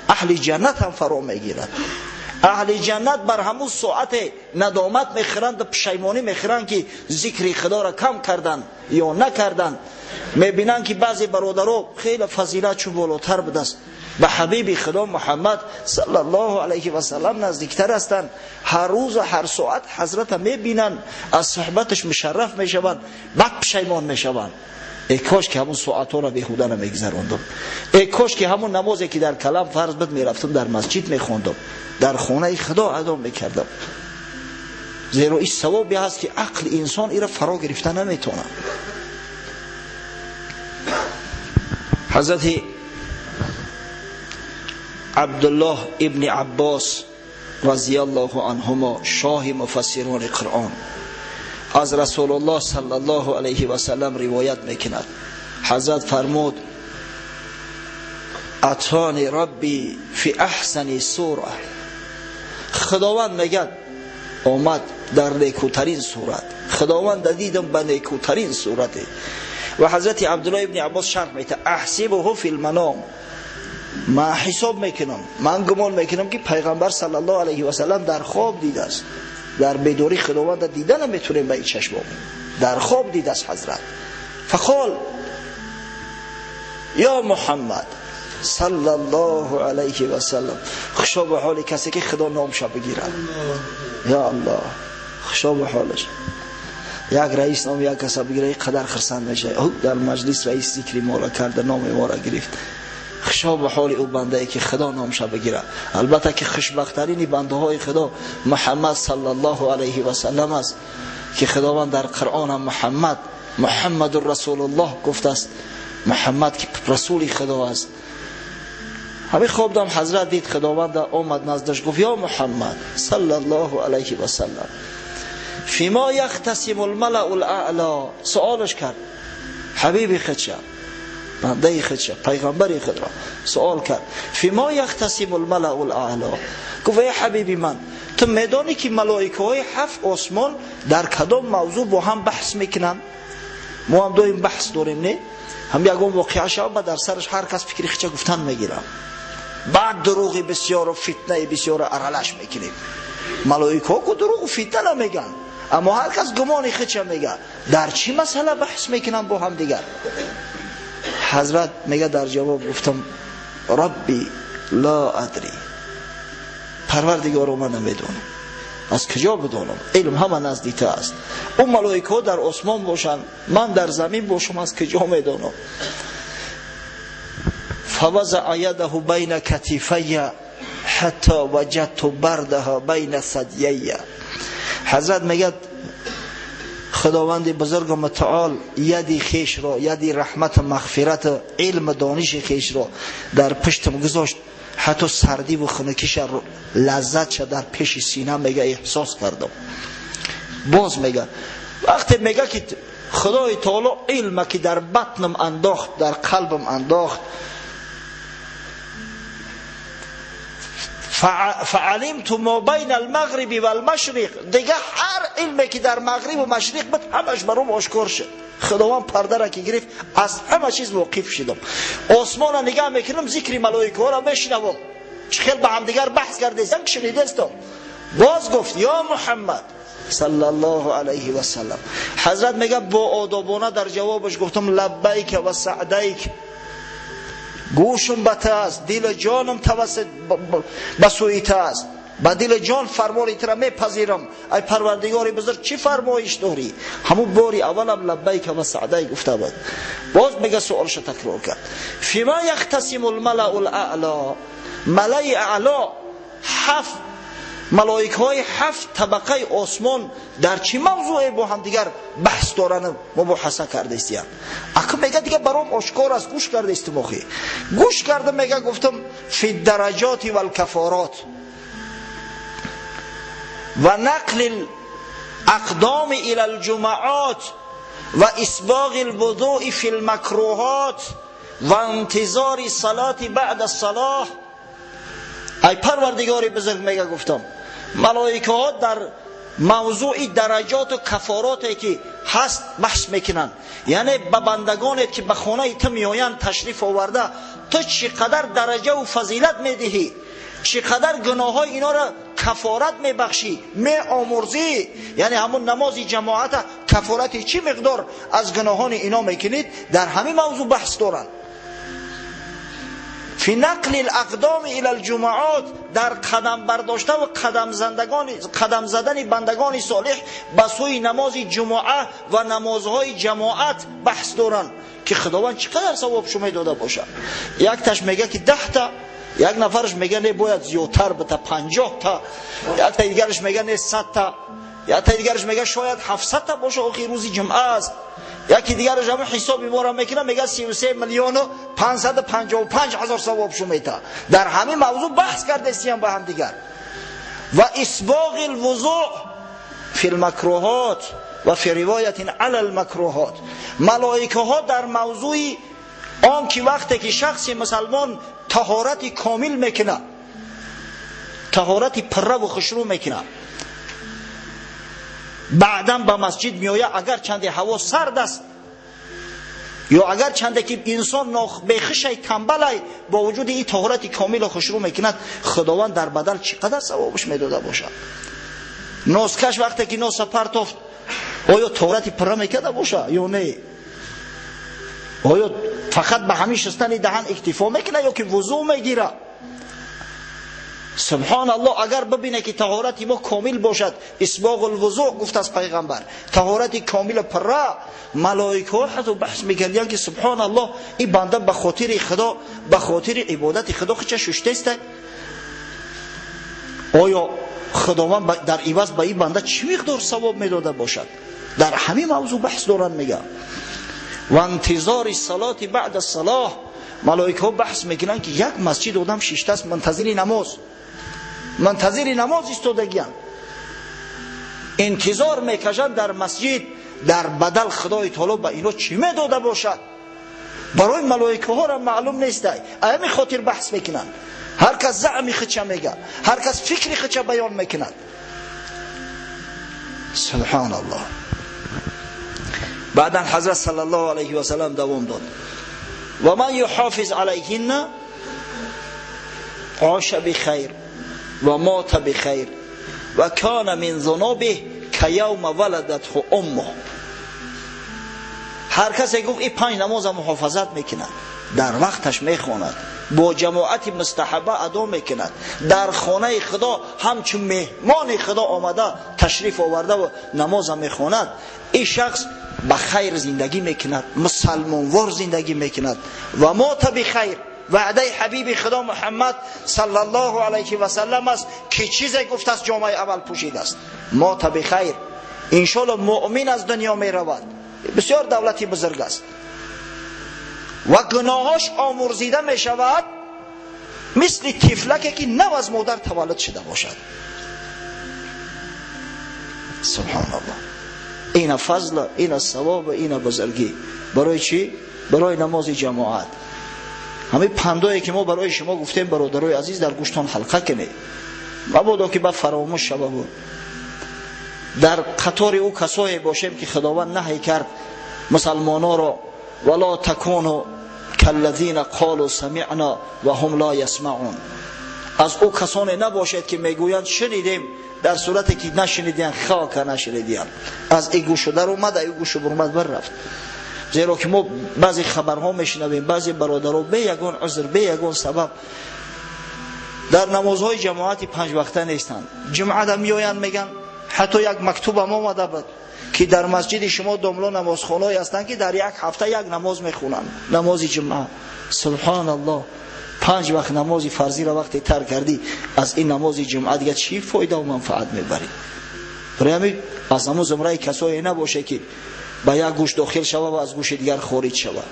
аҳли ҷаннат ҳам фаро мегирад. Аҳли ҷаннат бар ҳамун соате надомат мехӯранд ва пушаймонӣ мехӯранд, ки зикри худоро кам карданд ё накарданд. Мебинанд, ки баъзе бародаро хеле фазилатшон болотар будааст, ба ҳабиби худо Муҳаммад саллаллоҳу алайҳи васаллам наздиктар ҳастанд. Ҳар рӯзу ҳар соат ҳазрата мебинанд, аз суҳбаташ мушарраф мешаванд, баъд пушаймон мешаванд. Эй кош ки ҳамун соатҳоро беҳуда намегузарондум, эй кош ки ҳамун намозе ки дар калам фарз буд мерафтум дар масҷид мехондум, дар хонаи худо адо мекардам. Зеро ин савобе ҳаст, ки ақли инсон иро фаро гирифта наметавонад. Ҳазрати Абдуллоҳ ибни Аббос разияллоҳу анҳумо, шоҳи муфассирони Қуръон, аз Расулуллоҳ саллаллоҳу алайҳи васаллам ривоят мекунад. Ҳазрат фармуд: атони рабби фи аҳсани сура. Худованд мегӯяд омад дар некӯтарин сурат, Худованд дидам ба некӯтарин сурате. Ва ҳазрати Абдуллоҳ ибни Аббос шарҳ медиҳад: аҳсибуҳу фил маном. Ман ҳисоб мекунам, ман гумон мекунам, ки пайғамбар саллаллоҳу алайҳи васаллам дар хоб дидааст. Дар бедорӣ худованд дида наметавонем ба ин чашмон, дар хоб дидааст ҳазрат. Фақол ё Муҳаммад саллаллоҳу алайҳи васаллам, хушо ба ҳоли касе ки худо номша бигирад. Ё Аллоҳ, хушо ба ҳолаш. Як раис номи як каса бигирад, ин қадар хурсанд мешавад. Дар маҷлис раис зикри моро карда, номи моро гирифт. Хушо ба ҳоли ӯ бандае ки худо номша бигирад. Албатта ки хушбахттарини бандаҳои худо Муҳаммад саллаллоҳу алайҳи васаллам аст, ки худованд дар Қуръон ҳам Муҳаммад, Муҳаммадур Расулуллоҳ гуфтааст. Муҳаммад ки расули худо аст. Ҳамин хоб дам ҳазрат дид худованд омад наздаш, гуфт: ё Муҳаммад саллаллоҳу алайҳи васаллам, фима яхтасиму лмалау лаъло. Суолаш кард ҳабиби худша, бандаи худша, пайғамбари худро суол кард: фима яхтасиму лмалау лаъло. Гуфт: эй ҳабиби ман, ту медонӣ ки малоикаҳои ҳафт осмон дар кадом мавзӯъ бо ҳам баҳс мекунанд? Мо ҳам доим баҳс дорем, не? Ҳам ягон воқеа шава, ба дар сараш ҳар кас фикри худша гуфтан мегирад. Баъд дурӯғи бисёру фитнаи бисёру аралаш мекунем. Малоикаҳо ку дурӯғу фитна намегӯянд, аммо ҳар кас гумони худша мегӯяд. Дар чӣ масъала баҳс мекунанд бо ҳамдигар? Ҳазрат мега дар ҷавоб гуфтам: рабби ла адри, парвардигоро, ман намедонам, аз куҷо бидонам, илм ҳама назди ту аст. Ӯ малоикаҳо дар осмон бошанд, ман дар замин бошам, аз куҷо медонам? فوضع يده بين كتفي حتى وجدت بردها بين ثديي. حضرت میگه خداوند بزرگ و متعال یدی خیش را، یدی رحمت و مغفرت و علم و دانش خیش را در پشتم گذاشت، حتی سردی و خنکیش لذت در پیش سینه میگه احساس کردم. باز میگه وقتی میگه که خدای تعالی علم که در بطنم انداخت، در قلبم انداخت، فعلمت ما بین المغرب والمشرق، دیگه هر علمی که در مغرب و مشرق بود همش برام آشکار شد. خداوند پرده را که گرفت از همه چیز واقف شدم. آسمان را نگاه میکنم، ذکر ملائکه ها را میشنوم، چه خیلی با همدیگر بحث کرده که شنیدستم. باز گفت یا محمد صلی الله علیه و سلم. حضرت میگه با آدابانه در جوابش گفتم لبیک و سعدیک، گوشم به تو است، دل جانم توسط به سوی تو است، به دل جان فرمان تو را میپذیرم. ای پروردگار بزرگ چی فرمایش داری؟ همون باری اولم لبیک و سعدیک گفته بود. باز میگه سوالش تکرار کرد، فیما یختصم الملأ الاعلی، ملأ اعلی هفت ملائکه های هفت طبقه آسمان در چی موضوعی با هم دیگر بحث دارن مباحثه کرده استیان. اکو میگه دیگه برام آشکار است، گوش کرده استم، آخی گوش کرده، میگه گفتم فی الدرجات والکفارات و نقل الاقدام الى الجماعات و اسباغ الوضوء فی المکروهات و انتظار صلاة بعد الصلاة. ای پروردگار بزرگ میگه گفتم ملائکه ها در موضوع درجات و کفاراتی که هست بحث میکنن، یعنی به بندگانت که به خانه تو میآیند تشریف آورده، تو چقدر درجه و فضیلت میدهی، Чӣ қадар гуноҳҳои инора кафорат мебахшӣ, меомурзӣ. Яъне ҳамун намози ҷамоата кафорати чӣ миқдор аз гуноҳони ино мекунед, дар ҳамин мавзӯъ баҳс доранд. Фи нақли алақдоми ила алҷумаот, дар қадам бардошта ва қадам задани бандагони солеҳ ба сӯи намози ҷумъа ва намозҳои ҷамоат баҳс доранд ки Худованд чӣ қадар савобшо медода бошад. Якташ мега ки 10 та, як нафараш мега не, бояд зиёдтар бита, 50 та, якта дигараш мега не, 100 та, якта дигараш мега шояд 700 та боша, охир рӯзи ҷумъа аст. Яки дигараш ҳамон ҳисоби моро мекунад, мега 33 миллиону 555 ҳазор савобшо мета. Дар ҳамин мавзӯъ баҳс кардастиям ба ҳамдигар. Ва исбоғи лвузӯъ фи лмакруҳот ва фи ривоятин ала лмакруҳот. Малоикаҳо дар мавзӯи он ки вақте ки шахси мусалмон таҳорати комил мекунад, таҳорати пурраву хушрӯ мекунад, баъдан ба масҷид меояд, агар чанде ҳаво сард аст ё агар чанде ки инсон бехушай, тамбалай, бо вуҷуди ин таҳорати комилу хушрӯ мекунад, Худованд дар бадал чӣ қадар савобаш медода бошад. Носкаш вақте ки носа партофт, оё таҳорати пурра мекарда боша ё не? Оё фақат ба ҳамин шустани даҳан иктифо мекунад ё ки вузӯ мегирад? Субҳоналлоҳ, агар бибине ки таҳорати мо комил бошад, исбоғул вузӯ гуфтааст пайғамбар, таҳорати комилу пурра, малоикаҳо ҳатто баҳс мекардиянд ки субҳоналлоҳ, ин банда ба хотири Худо, ба хотири ибодати Худо хича шуштаест. Оё Худованд дар иваз ба ин банда чӣ миқдор савоб медода бошад? Дар ҳамин мавзӯъ баҳс доранд, мега. Ва интизори салоти баъда салоҳ, малоикаҳо баҳс мекунанд ки як масҷид одам шиштааст, мунтазири намоз, мунтазири намоз истодагиянд, интизор мекашанд дар масҷид, дар бадал Худои таоло ба ино чӣ медода бошад? Барои малоикаҳоро маълум нестай, ҳамин хотир баҳс мекунанд. Ҳар кас заъми худша мега, ҳар кас фикри худша баён мекунад. Субҳоналлоҳ. Баъдан ҳазрат саллаллоҳу алайҳи васаллам давом дод: ва ман юҳофиз алайҳинна оша бихайр ва мота бихайр ва кана мин зунубиҳ каявма валадатҳу уммуҳ. Ҳар касе гуфт ин 5 намоза муҳофазат мекунад, дар вақташ мехонад, бо ҷамоати мустаҳаба адо мекунад, дар хонаи Худо ҳамчун меҳмони Худо омада ташриф оварда ва намоза мехонад, ин шахс ба хайр зиндагӣ мекунад, мусалмонвор зиндагӣ мекунад. Ва мота бихайр, ваъдаи ҳабиби Худо Муҳаммад саллаллоҳу алайҳи васаллам аст ки чизе гуфтааст, ҷомаи аввал пӯшидааст. Мота бихайр, иншоалло муъмин аз дунё меравад. Бисёр давлати бузург аст ва гуноҳош омурзида мешавад мисли тифлаке ки нав аз модар таваллуд шуда бошад. Субҳоналлоҳ. Ина фазл, ина савоб, ина бузургӣ. Барои чӣ? Барои намози ҷамоат. Ҳамин пандое ки мо барои шумо гуфтем, бародарои азиз, дар гӯштон ҳалқа кунед, мабодо ки ба фаромӯш шававу дар қатори ӯ касое бошем ки Худованд наҳй кард мусалмоноро: вала такуну каллазина қолу самиъна ва ҳум ла ясмаъун. Аз ӯ касоне набошед ки мегӯянд шунидем, дар сурате ки нашунидиянд, хока нашунидиянд. Аз ин гӯшу дар омад, аз ин гӯшу бурмад баррафт. Зеро ки мо баъзе хабарҳо мешунавем, баъзе бародаро бе ягон узр, бе ягон сабаб дар намозҳои ҷамоати 5 вақта нестанд. Ҷумъада меоянд, мегӯянд, ҳатто як мактубам омада буд ки дар масҷиди шумо домло намозхонаҳое ҳастанд ки дар як ҳафта як намоз мехонанд, намози ҷумъа. Субҳоналлоҳ. 5 вақт намози фарзиро вақте тарк кардӣ, аз ин намози ҷумъа дига чӣ фоидаву манфаат мебарӣ? Барои ҳамин аз ҳамон зумраи касое набоше ки ба як гӯш дохил шава ва аз гӯши дигар хориҷ шава.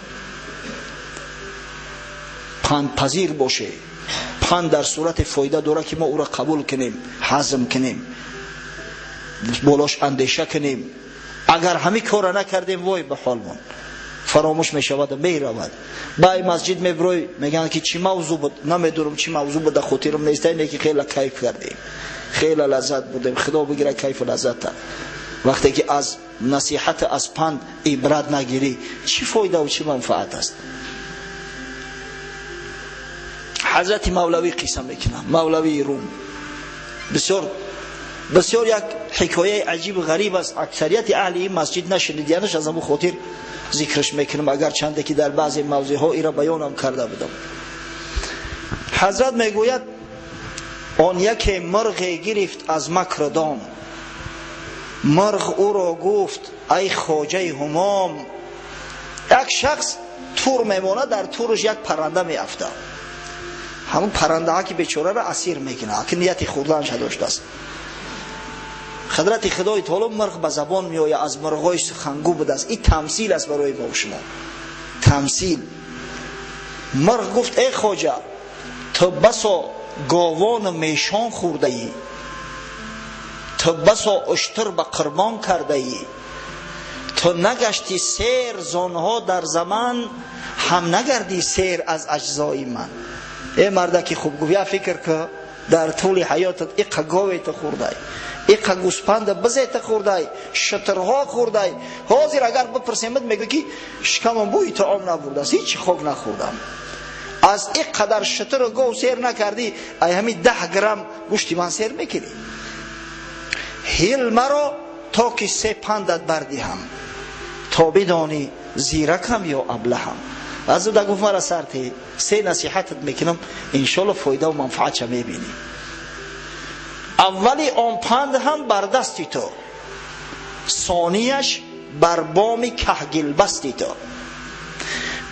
Пандпазир боше. Панд дар сурати фоида дорад ки мо ӯро қабул кунем, ҳазм кунем, болош андеша кунем. Агар ҳамин корро накардем, вой ба ҳолмон, фаромӯш мешавад, меравад. Ба масҷид мебурой, мегӯянд ки чӣ мавзӯъ буд, намедонам чӣ мавзӯъ буд, дар хотирам нест, ине ки хеле кайф кардем, хеле лаззат бурдем. Худо бигирад кайфу лаззата. Вақте ки аз насиҳат, аз панд ибрат нагирӣ, чӣ фоидаву чӣ манфаат аст? Ҳазрати Мавлавӣ қисса мекунам, Мавлавии Рум. Бисёр бисёр як ҳикояи аҷибу ғариб аст. Аксарияти аҳли ин масҷид нашунидиянаш, аз ҳамун хотир зикраш мекунам, агар чанде ки дар баъзе мавзеъҳо ира баёнам карда будам. Ҳазрат мегӯяд: он яке мурғе гирифт аз макру дом, мурғ ӯро гуфт: ай хоҷаи ҳумом. Як шахс тур мемонад, дар тураш як парранда меафтад. Ҳамун паррандаҳа ки бечораро асир мекунад, ки нияти хӯрданша доштааст. Ҳадрати Худои Таоло мурғ ба забон меояд, аз мурғҳои сухангӯ будааст. Ин тамсил аст барои мо шумо, тамсил. Мурғ гуфт: эй хоҷа, ту басо говону мешон хӯрдаӣ, ту басо уштур ба қурбон кардаӣ, ту нагашти сер зонҳо дар заман, ҳам нагардӣ сер аз аҷзои ман. Э мардаки хуб гуфт: я фикр ку, дар тӯли ҳаётат иқа гове ту хӯрдай, иқа гӯспанда бизе ту хӯрдай, шутурҳо хӯрдай. Ҳозир агар бипурсемад, мегӯ ки шикамам бӯи таом набурдааст, ҳеҷ хок нахӯрдам. Аз ин қадар шутуру гов сер накардӣ, ай ҳамин 10 грамм гӯшти ман сер мекунӣ? Ҳил маро то ки се пандат бардиҳам, то бидонӣ зиракам ё аблаҳам. Аз ӯ да гуфт: мара сарте, се насиҳатат мекунам, иншолло фоидаву манфаатша мебинӣ. Аввали он панд ҳам бар дасти ту, сонияш бар боми каҳгилбасти ту.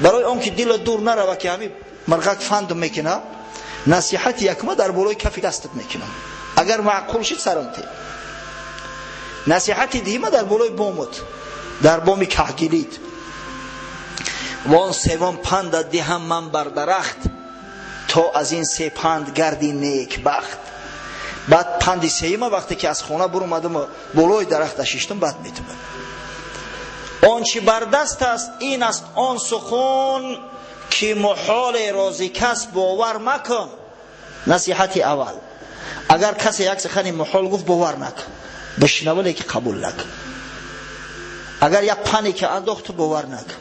Барои он ки дилат дур нарава, ки ҳамин мирғак фанд мекуна, насиҳати якума дар болои кафи дастат мекунам, агар маъқул шид сарам те. Насиҳати дуюма дар болои бомот, дар боми каҳгилит. Вон севом пандат диҳам ман бар дарахт, то аз ин се панд гарди некбахт. Баъд панди сеюма вақте ки аз хона буромадам, болои дарахта шиштам, баъд метумад. Он чи бар даст аст, ин аст он сухан, ки муҳоле рози кас бовар макун. Насиҳати аввал: агар касе як сухани муҳол гуфт, бовар накун, бишнава, леки қабул накун. Агар як пане ки андохт, ту бовар накун.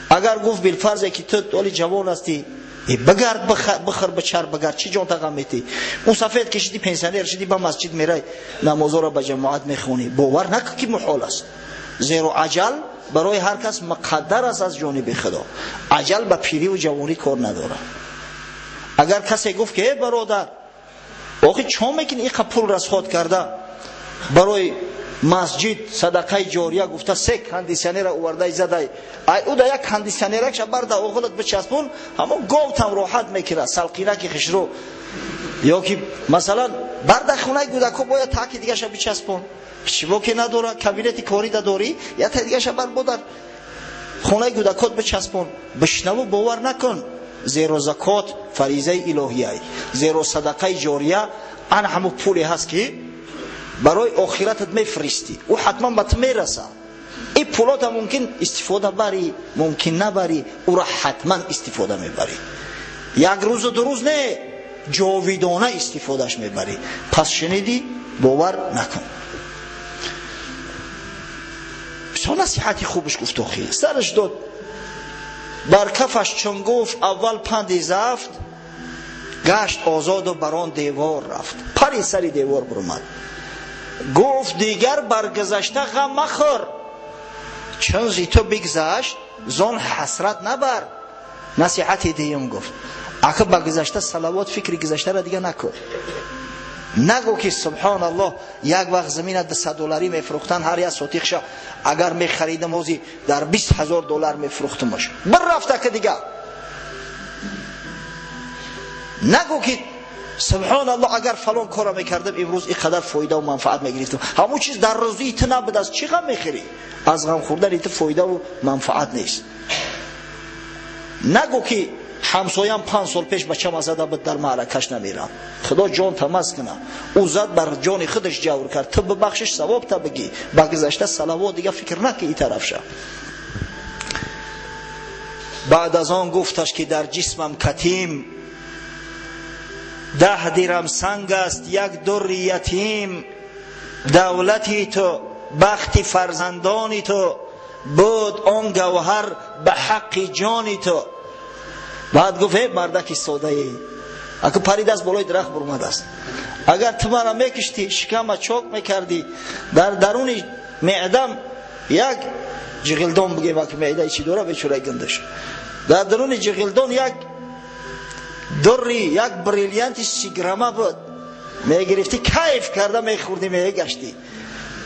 Агар гуфт, билфарзе ки ту оли ҷавон ҳастӣ, бигард, бихӯр, бичар, бигард, чӣ ҷон тағам метӣ? Он сафед ки шидӣ, пенсионер шидӣ, ба масҷид мерай, намозоро ба ҷамоат мехонӣ. Бовар накун ки муҳол аст, зеро аҷал барои ҳар кас муқаддар аст аз ҷониби Худо. Аҷал ба пириву ҷавонӣ кор надорад. Агар касе гуфт ки: э бародар, охи чо мекунӣ иқа пул расход карда барои масҷид, садақаи ҷория гуфта се кондитсионера овардай задай, ай ӯ да як кондитсионеракша барда оғилат бичаспон, ҳамон говтам роҳат мекунад, салқинаки хишрӯ, ё ки масалан барда хонаи кӯдако бояд таки дигаша бичаспон, чиво ки надора, кабинети корида дорӣ, я та дигаша бар бодар хонаи кӯдакот бичаспон. Бишнаву бовар накун, зеро закот фаризаи илоҳияй, зеро садақаи ҷория ан ҳамун пуле ҳаст ки барои охиратат мефиристӣ, ӯ ҳатман ба ту мерасад. Ин пулота мумкин истифода барӣ, мумкин набарӣ, ӯра ҳатман истифода мебарӣ. Як рӯзу ду рӯз не, ҷовидона истифодаш мебарӣ. Пас шунидӣ, бовар накун. Бисёр насиҳати хубаш гуфт, охи сараш дод бар кафаш, чун гуфт аввал панди зафт, гашт озоду бар он девор рафт, пари сари девор бурумад. Гуфт: дигар бар гузашта ғам махӯр, чун зи ту бигзашт, зон ҳасрат набар. Насиҳати дуюм гуфт: ака, ба гузашта салавот, фикри гузаштаро дига накун. Нагӯ ки субҳоналлоҳ, як вақт замина 200 долларӣ мефурӯхтан, ҳар як сотиқша агар мехаридам, ҳозир дар 20 000 доллар мефурӯхтамаш. Бір рафта ка дига. Нагӯ ки субҳоналлоҳ, агар фалон корро мекардам, имрӯз ин қадар фоидаву манфаат мегирифтам. Ҳамон чиз дар рӯзии ту набудааст, чӣ ғам мехӯрӣ? Аз ғам хӯрдани ту фоидаву манфаат нест. Нагӯ ки ҳамсоям 5 сол пеш бачама зада буд, дар маъракаш намерам. Худо ҷон тамаз куна, ӯ зад, бар ҷони худаш ҷавр кард, ту бибахшиш, савоб та бигӣ. Ба гузашта салавот, дига фикр наки и тарафша. Баъд аз он гуфташ ки дар ҷисмам катим 10 дирам санг аст, як дурри ятим. Давлати ту бахти фарзандони ту буд, он гавҳар ба ҳаққи ҷони ту. Баъд гуфт: э мардаки содае. Ака парид аст болои дарахт бурмадааст. Агар ту мара мекиштӣ, шикама чок мекардӣ, дар даруни меъдам як ҷиғилдон бигем, аки меъдаи чӣ дора бечораи гандаш. Дар даруни ҷиғилдон як дурри, як бриллианти 30 грамма буд. Мегирифтӣ, кайф карда мехӯрдӣ, мегаштӣ.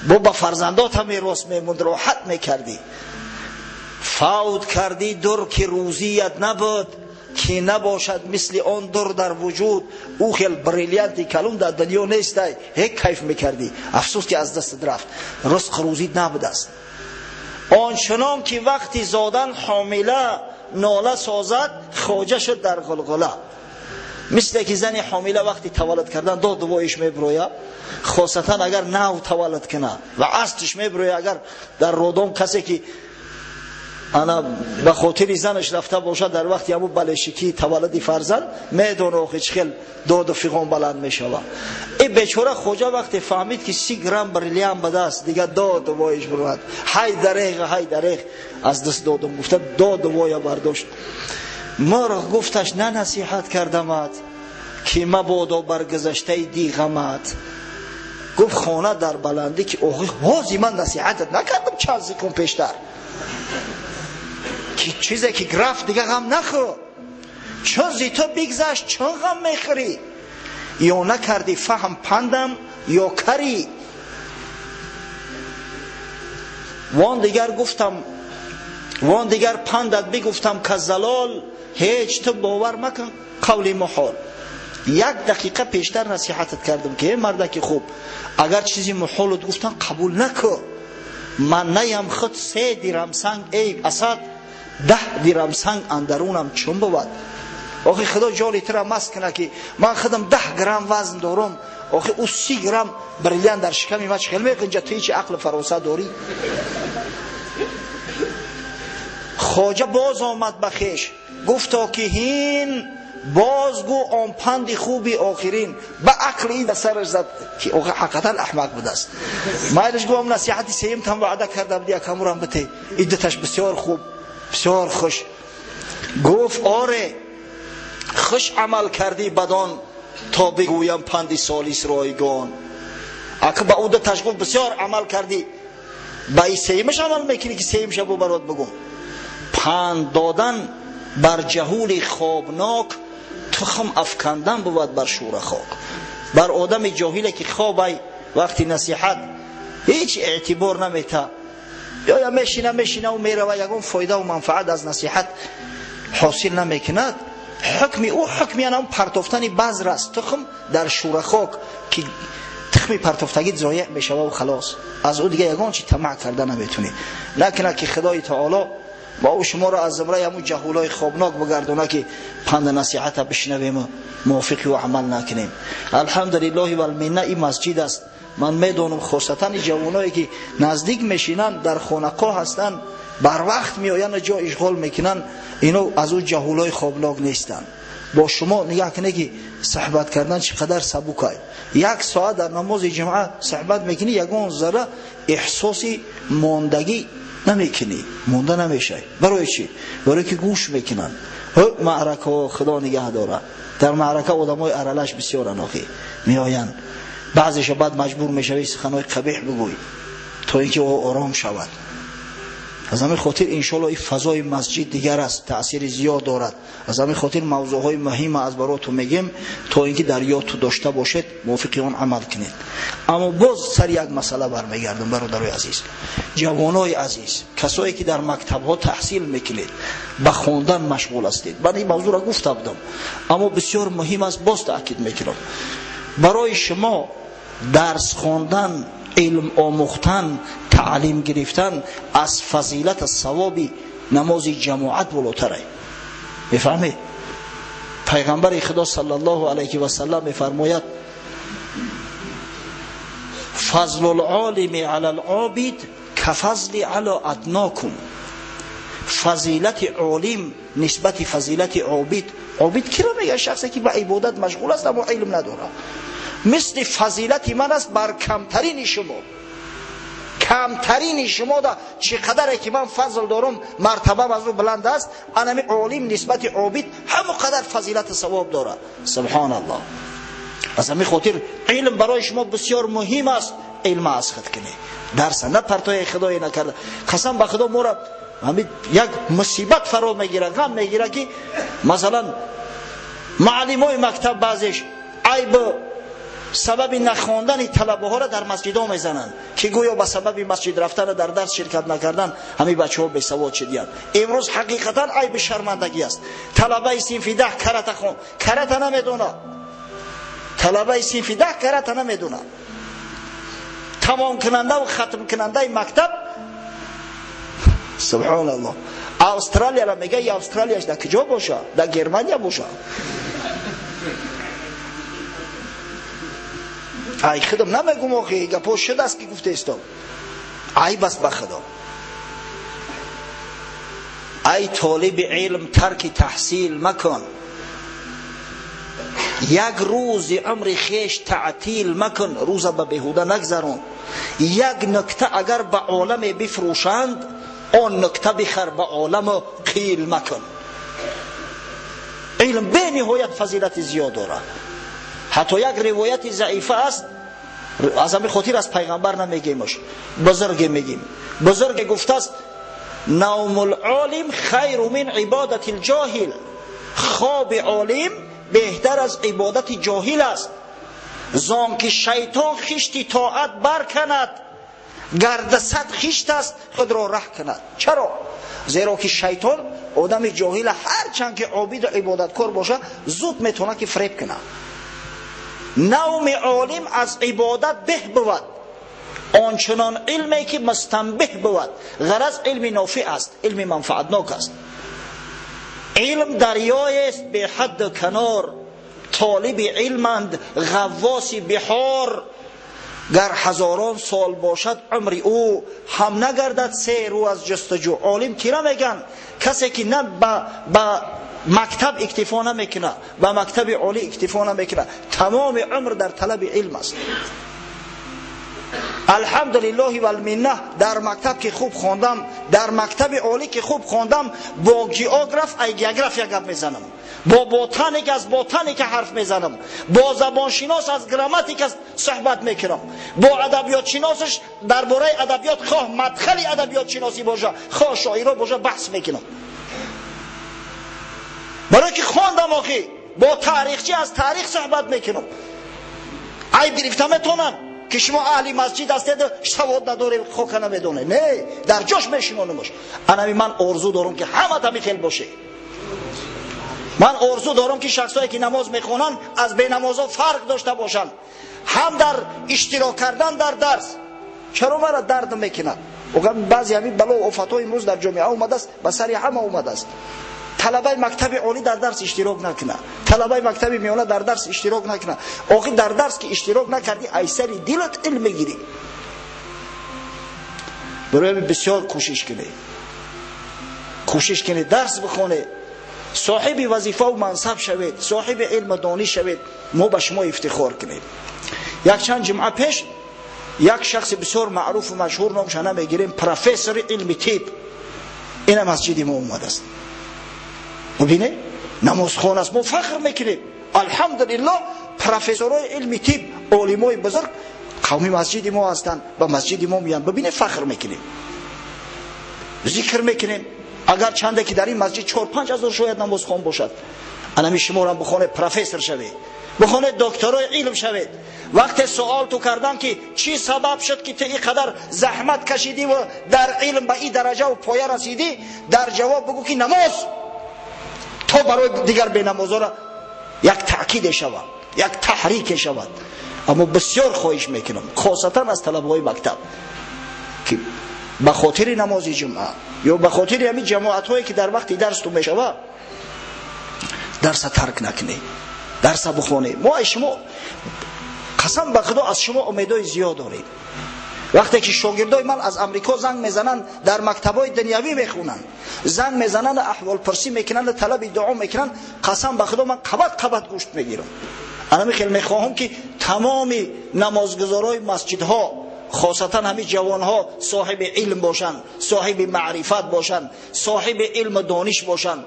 Бо ба фарзандота мерос мемонд, роҳат мекардӣ. Фавт кардӣ дур, ки рӯзият набуд, ки набошад мисли он дур дар вуҷуд. Ӯ хел бриллианти калон дар дунё нестай. Ҳек кайф мекардӣ. Афсӯс, ки аз дастат рафт, ризқ рӯзит набудааст. Ончунон ки вақти зодан ҳомила нола созад, хоҷа шуд дар ғулғула. Мисле ки зани ҳомила вақти таваллуд кардан доду воиш мебирояд, хосатан агар нав таваллуд кунад, ва астиш мебирояд. Агар дар роддом касе ки ана ба хотири занаш рафта бошад, дар вақти ҳамун балешикии таваллуди фарзанд медона, охи, чӣ хел доду фиғон баланд мешавад. И бечора хоҷа вақте фаҳмид, ки 30 грамм бриллиант ба даст, дига доду воиш бурад. Ҳай дареғ, ҳай дареғ, аз даст додум, гуфта доду воя бардошт. Мурғ гуфташ: на насиҳат кардамат, ки мабодо бар гузаштаи диғамат. Гуфт хона дар баландӣ, ки охи, ҳози ман насиҳатат накардам чанд секунд пештар, ки чизе ки рафт, дига ғам нахӯр, чун зи ту бигзашт, чун ғам мехӯрӣ? Ё накардӣ фаҳм пандам, ё карӣ? Вон дигар гуфтам, вон дигар пандат бигуфтам, ка залол ҳеҷ ту бовар макун қавли муҳол. Як дақиқа пештар насиҳатат кардам, ки э мардаки хуб, агар чизи муҳолут гуфтан, қабул накун. Ман наям худ 3 дирам санг, эй асад, 10 дирам санг андарунам чун бувад? Охи, худо ҷоли тура маст куна, ки ман худам 10 грамм вазн дорам, охи, ӯ 30 грамм бриллиант дар шиками ман чӣ хел меқинҷа? Ту ҳечи ақлу фаросат дорӣ? Хоҷа боз омад ба хеш, гуфто ки ҳин бозгӯ он панди хуби охирин. Ба ақли ин сараш зад, ки охи, ҳақиқатан аҳмақ будааст. Майлиш, гуфтам, насиҳати сеюм там ваъда карда буди, якамурам бите, иддаташ бисёр хуб, бисёр хуш. Гуфт: оре, хуш амал кардӣ бадон, то бигӯям панди солис ройгон. Ака ба ӯ даташ гуфт: бисёр амал кардӣ, ба и сеюмаш амал мекунӣ, ки сеюмша бу барот бигӯм. Панд додан бар ҷаҳули хобнок тухм афкандан бувад бар шӯра хок. Бар одами ҷоҳиле ки хобай, вақти насиҳат ҳеҷ эътибор намета, ё мешина, мешинаву мерава, ягон фоидаву манфаат аз насиҳат ҳосил намекунад. Ҳукми ӯ ҳукми анам партофтани базр аст, тухм дар шӯрахок, ки тухми партофтагӣ зоеъ мешававу халос, аз ӯ дига ягон чи тамаъ карда наметунӣ. Накунад, ки Худои таоло мо шуморо аз зумраи ҳамун ҷаҳулои хобнок бигардона, ки панду насиҳата бишнавему мувофиқи ӯ амал накунем. Алҳамдулиллоҳи валминна, ин масҷид аст. Ман медонам, хосатан ҷавоное ки наздик мешинанд, дар хонақо ҳастанд, барвақт меоянд, ҷо ишғол мекунанд, ино аз ӯ ҷаҳулои хобнок нестанд. Бо шумо нигаҳ кунед, ки суҳбат кардан чӣ қадар сабукай. Як соат дар намози ҷумъа суҳбат мекунӣ, ягон зарра эҳсоси мондагӣ намекунӣ, монда намешавӣ. Барои чӣ? Барое ки гӯш мекунанд. Маъракаҳо, Худо нигаҳ дорад, дар маърака одамои аралаш бисёранд, охи, меоянд. Баъзеша баъд маҷбур мешавӣ суханҳои қабеҳ бигӯй, то ин ки ӯ ором шавад. Аз ҳамин хотир, иншоалло, ин фазои масҷид дигар аст, таъсири зиёд дорад. Аз ҳамин хотир мавзӯъҳои муҳима аз бароту мегем, то ин ки дар ёдту дошта бошед, мувофиқи он амал кунед. Аммо боз сари як масъала бармегардам. Бародарои азиз, ҷавонои азиз, касое ки дар мактабҳо таҳсил мекунед, ба хондан машғул ҳастед, ман ин мавзӯъро гуфта будам, аммо бисёр муҳим аст, боз таъкид мекунам: барои шумо дарс хондан, илм омӯхтан, таълим гирифтан аз фазилат, аз савоби намози ҷамоат болотарай. Мефаҳмед? Пайғамбари Худо саллаллоҳу алайҳи васаллам мефармояд: فضل العالم على العابد كفضلي على أدناكم. Фазилати олим нисбати фазилати обид. Обид киро мега? Шахсе ки ба ибодат машғул аст, аммо илм надорад. Мисли фазилати ман аст бар камтарини шумо. Камтарини шумо да чӣ қадаре ки ман фазл дорам, мартабам аз ӯ баланд аст, анами олим нисбати обид ҳамон қадар фазилату савоб дорад. Субҳоналлоҳ. Аз ҳамин хотир илм барои шумо бисёр муҳим аст. Илм аз худ кунед, дарса напартои худое накарда. Қасам ба худо, моро ҳамин як мусибат фаро мегирад, ғам мегирад, ки масалан муаллимои мактаб баъзеш айб сабаби нахондани талабаҳоро дар масҷидҳо мезананд, ки гӯё ба сабаби масҷид рафтана дар дарс ширкат накардан ҳамин бачаҳо бесавод шудиянд. Имрӯз ҳақиқатан айби шармандагӣ аст. Талабаи синфи 10 карата хон, карата намедонад. Талабаи синфи 10 карата намедонад. Тамомкунанда ва хатмкунандаи мактаб, субҳоналлоҳ, Австралияро мега, Австралияш дар куҷо боша? Дар Германия боша? Ай худам намегум, охи гапо шудааст ки гуфтаистом. Айб аст ба худо. Ай толиби илм, тарки таҳсил макун, як рӯзи умри хеш таътил макун, рӯза ба беҳуда нагзарон. Як нукта агар ба оламе бифурӯшанд, он нукта бихар, ба оламу қил макун. Илм бениҳоят фазилати зиёд дорад. Ҳатто як ривояти заифа аст, аз ҳамин хотир аз пайғамбар намегемаш, бузурге мегим. Бузурге гуфтааст: навмул олим хайру мин ибодати лҷоҳил. Хоби олим беҳтар аз ибодати ҷоҳил аст. Зон ки шайтон хишти тоат барканад, гарда сад хишт аст худро раҳ кунад. Чаро? Зеро ки шайтон одами ҷоҳила ҳарчанд ки обиду ибодаткор боша, зуд метавонад ки фиреб кунад. Навми олим аз ибодат беҳ бувад, ончунон илме ки мустанбеҳ бувад. Ғараз илми нофиъ аст, илми манфаатнок аст. Илм дарёест беҳадду канор, толиби илманд ғаввоси биҳор. Гар ҳазорон сол бошад умри ӯ, ҳам нагардад серӯ аз ҷустуҷӯ. Олим кира меган? Касе ки на ба мактаб иктифо намекунад, ба мактаби олӣ иктифо намекунад, тамоми умр дар талаби илм аст. Алҳамдулиллоҳи валминна, дар мактаб ки хуб хондам, дар мактаби олӣ ки хуб хондам, бо географ ай география гап мезанам, бо ботаник аз ботаника ҳарф мезанам, бо забоншинос аз грамматика суҳбат мекунам, бо адабиётшиносаш дар бораи адабиёт, хоҳ мадхали адабиётшиносӣ боша, хоҳ шоиро боша, баҳс мекунам. Барои ки хондам, охи бо таърихчи аз таърих суҳбат мекунам. Айб гирифта метавонам ки шумо аҳли масҷид ҳастед, савод надоред, хока намедонед. Не, дар ҷош мешинонамаш. Анами ман орзу дорам ки ҳамат ҳамин хел боше. Ман орзу дорам ки шахсое ки намоз мехонанд аз бенамозо фарқ дошта бошанд, ҳам дар иштирок кардан дар дарс. Чаро мара дард мекунад? Баъзе ҳамин бало офатҳо имрӯз дар ҷомеа омадааст, ба сари ҳама омадааст. Талабаи мактаби олӣ дар дарс иштирок накунад, талабаи мактаби миёна дар дарс иштирок накунад. Охир дар дарс ки иштирок накардӣ, ай сари дилат илм мегирӣ. Барои бисёр кӯшиш кунед, кӯшиш кунед дарс бихонед, соҳиби вазифаву мансаб шавед, соҳиби илму дониш шавед, мо ба шумо ифтихор кунем. Якчанд ҷумъа пеш як шахси бисёр маъруфу машҳур, номша намегирем, профессори илми тиб, ина масҷиди мо омадааст. Бубинед, намозхон аст, мо фахр мекунем. Алҳамдулиллоҳ, профессорҳои илми тиб, олимои бузург қавми масҷиди мо ҳастанд, ба масҷиди мо меянд. Бубинед, фахр мекунем, зикр мекунем. Агар чанде ки дар ин масҷид 4-5 ҳазор шояд намозхон бошад, анами шуморам бихонед, профессор шавед, бихонед, докторои илм шавед. Вақте суол ту кардам ки чӣ сабаб шуд ки ту ин қадар заҳмат кашидӣ ва дар илм ба ин дараҷаву поя расидӣ, дар ҷавоб бигӯ ки намоз, то барои дигар бенамозора як таъкиде шавад, як таҳрике шавад. Аммо бисёр хоҳиш мекунам, хосатан аз талабаҳои мактаб, ки ба хотири намози ҷумъа ё ба хотири ҳамин ҷамоатҳое ки дар вақти дарс ту мешавад, дарса тарк накунед, дарса бихонед. Мо аз шумо, қасам ба худо, аз шумо умедҳои зиёд дорем. Вақте ки шогирдои ман аз Амрико занг мезананд, дар мактабҳои дунявӣ мехонанд, занг мезананд, аҳволпурсӣ мекунанд, талаби дуо мекунанд, қасам ба худо, ман қабат қабат гӯшт мегирам. Анами хел мехоҳам ки тамоми намозгузорои масҷидҳо Хосатан ҳамин ҷавонҳо соҳиби илм бошанд, соҳиби маърифат бошанд, соҳиби илму дониш бошанд,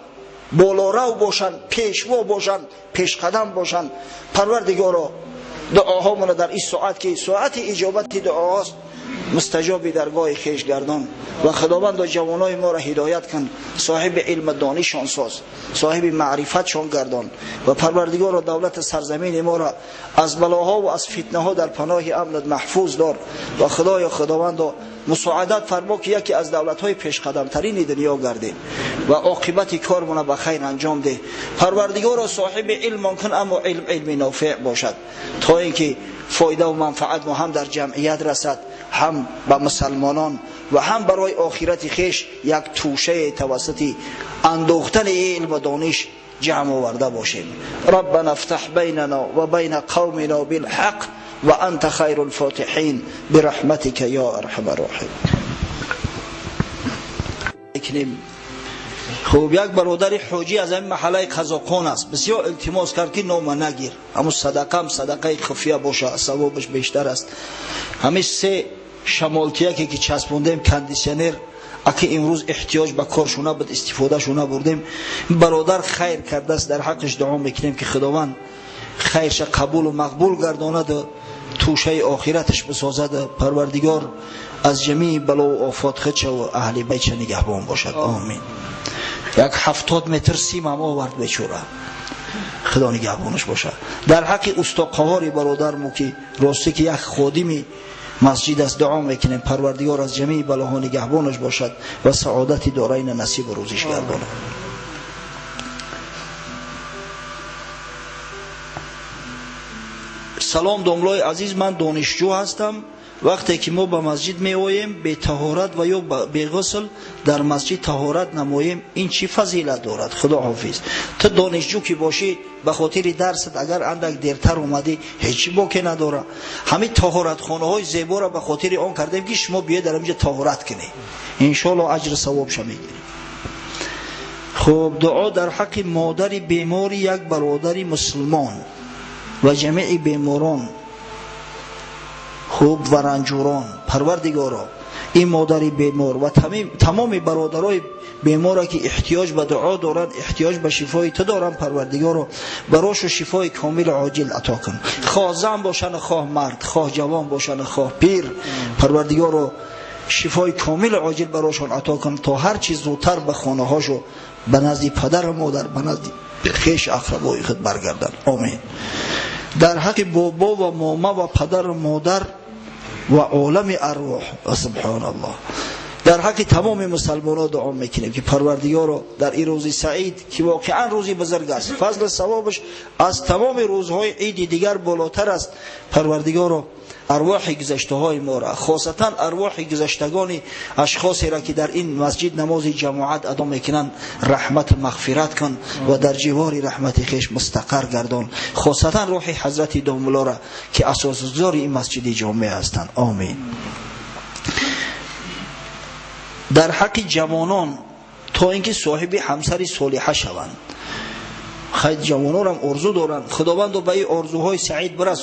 болорав бошанд, пешво бошанд, пешқадам бошанд. Парвардигоро, дуоҳомонро дар ин соат ки соати иҷобати дуоҳост мустаҷоби даргоҳи хеш гардон ва худовандо ҷавонои моро ҳидоят кун, соҳиби илму донишон соз, соҳиби маърифатшон гардон ва парвардигоро давлати сарзамини моро аз балоҳо ва аз фитнаҳо дар паноҳи амнат маҳфуз дор ва худоё худовандо мусоидат фармо ки яке аз давлатҳои пешқадамтарини дунё гардем ва оқибати кормона ба хайр анҷом деҳ. Парвардигоро соҳиби илмон кун, аммо илм илми нофеъ бошад, то инки фоида ва манфаат мо ҳам дар ҷамъият расад, ҳам ба мусалмонон ва ҳам барои охирати хеш як тӯшаи тавассути андохтани илму дониш ҷамъ оварда бошем. Раббана ифтаҳ байнана ва байна қавмина билҳақ ва анта хайрул фотиҳин бираҳматика ё арҳамар роҳимин. Хуб, як бародари ҳоҷӣ аз ҳамин маҳаллаи Қазоқон аст, бисёр илтимос кард ки нома нагир, ҳамун садақам садақаи хуфия боша, савобаш бештар аст. Ҳамин се шамолтияке ки часпондем кондитсионер, аки имрӯз эҳтиёҷ ба коршу набуд, истифодашу набурдем. Бародар хайр кардааст, дар ҳаққаш дуо мекунем ки худованд хайрша қабулу мақбул гардонаду тӯшаи охираташ бисозад. Парвардигор аз ҷамии балову офот худшаву аҳли байтша нигаҳбон бошад. Омин. Як 70 метр сим ҳам овард бечора, худо нигаҳбонаш бошад. Дар ҳаққи усто Қаҳори бародармо ки ростӣ ки як ходими масҷид аст, дуо мекунем парвардигор аз ҷамии балоҳо нигаҳбонаш бошад ва саодати дорайна насибу рӯзиш гардонад. Салом домлои азиз, ман донишҷӯ ҳастам. Вақте ки мо ба масҷид меоем бетаҳорат ва ё беғусл дар масҷид таҳорат намоем, ин чӣ фазилат дорад? Худо ҳофиз. Ту донишҷӯ ки бошӣ, ба хотири дарсат агар андак дертар омадӣ, ҳеҷ боке надора. Ҳамин таҳоратхонаҳои зеборо ба хотири он кардем ки шумо биёед дар инҷа таҳорат кунед, иншоалло аҷру савобша мегиред. Хуб, дуо дар ҳаққи модари бемори як бародари мусулмон ва ҷамеи беморон, хуб ва ранҷурон. Парвардигоро, ин модари бемор ва тамоми бародарои беморе ки эҳтиёҷ ба дуо доранд, эҳтиёҷ ба шифои ту доранд, парвардигоро барошу шифои комилу оҷил ато кун. Хоҳ зан бошанд, хоҳ мард, хоҳ ҷавон бошанд, хоҳ пир, парвардигоро шифои комилу оҷил барошон ато кун, то ҳар чиз зудтар ба хонаҳошу, ба назди падару модар, ба назди хеш ақрабои худ баргарданд. Омин. Дар ҳаққи бобо ва мома ва падару модар ва олами арвоҳ ва субҳоналлоҳ, дар ҳаққи тамоми мусалмонҳо дуо мекунем ки парвардигоро дар ин рӯзи саид ки воқеан рӯзи бузург аст, фазлу савобаш аз тамоми рӯзҳои иди дигар болотар аст, парвардигоро арвоҳи гузаштаҳои моро, хосатан арвоҳи гузаштагони ашхосеро ки дар ин масҷид намози ҷамоат адо мекунанд, раҳмату мағфират кун ва дар ҷивори раҳмати хеш мустақар гардон, хосатан рӯҳи ҳазрати домуллоро ки асосгузори ин масҷиди ҷомеъ ҳастанд. Омин. Дар ҳаққи ҷавонон то инки соҳиби ҳамсари солиҳа шаванд. Хайр, ҷавононам орзу доранд, худовандо ба ин орзуҳои саид бирасонад.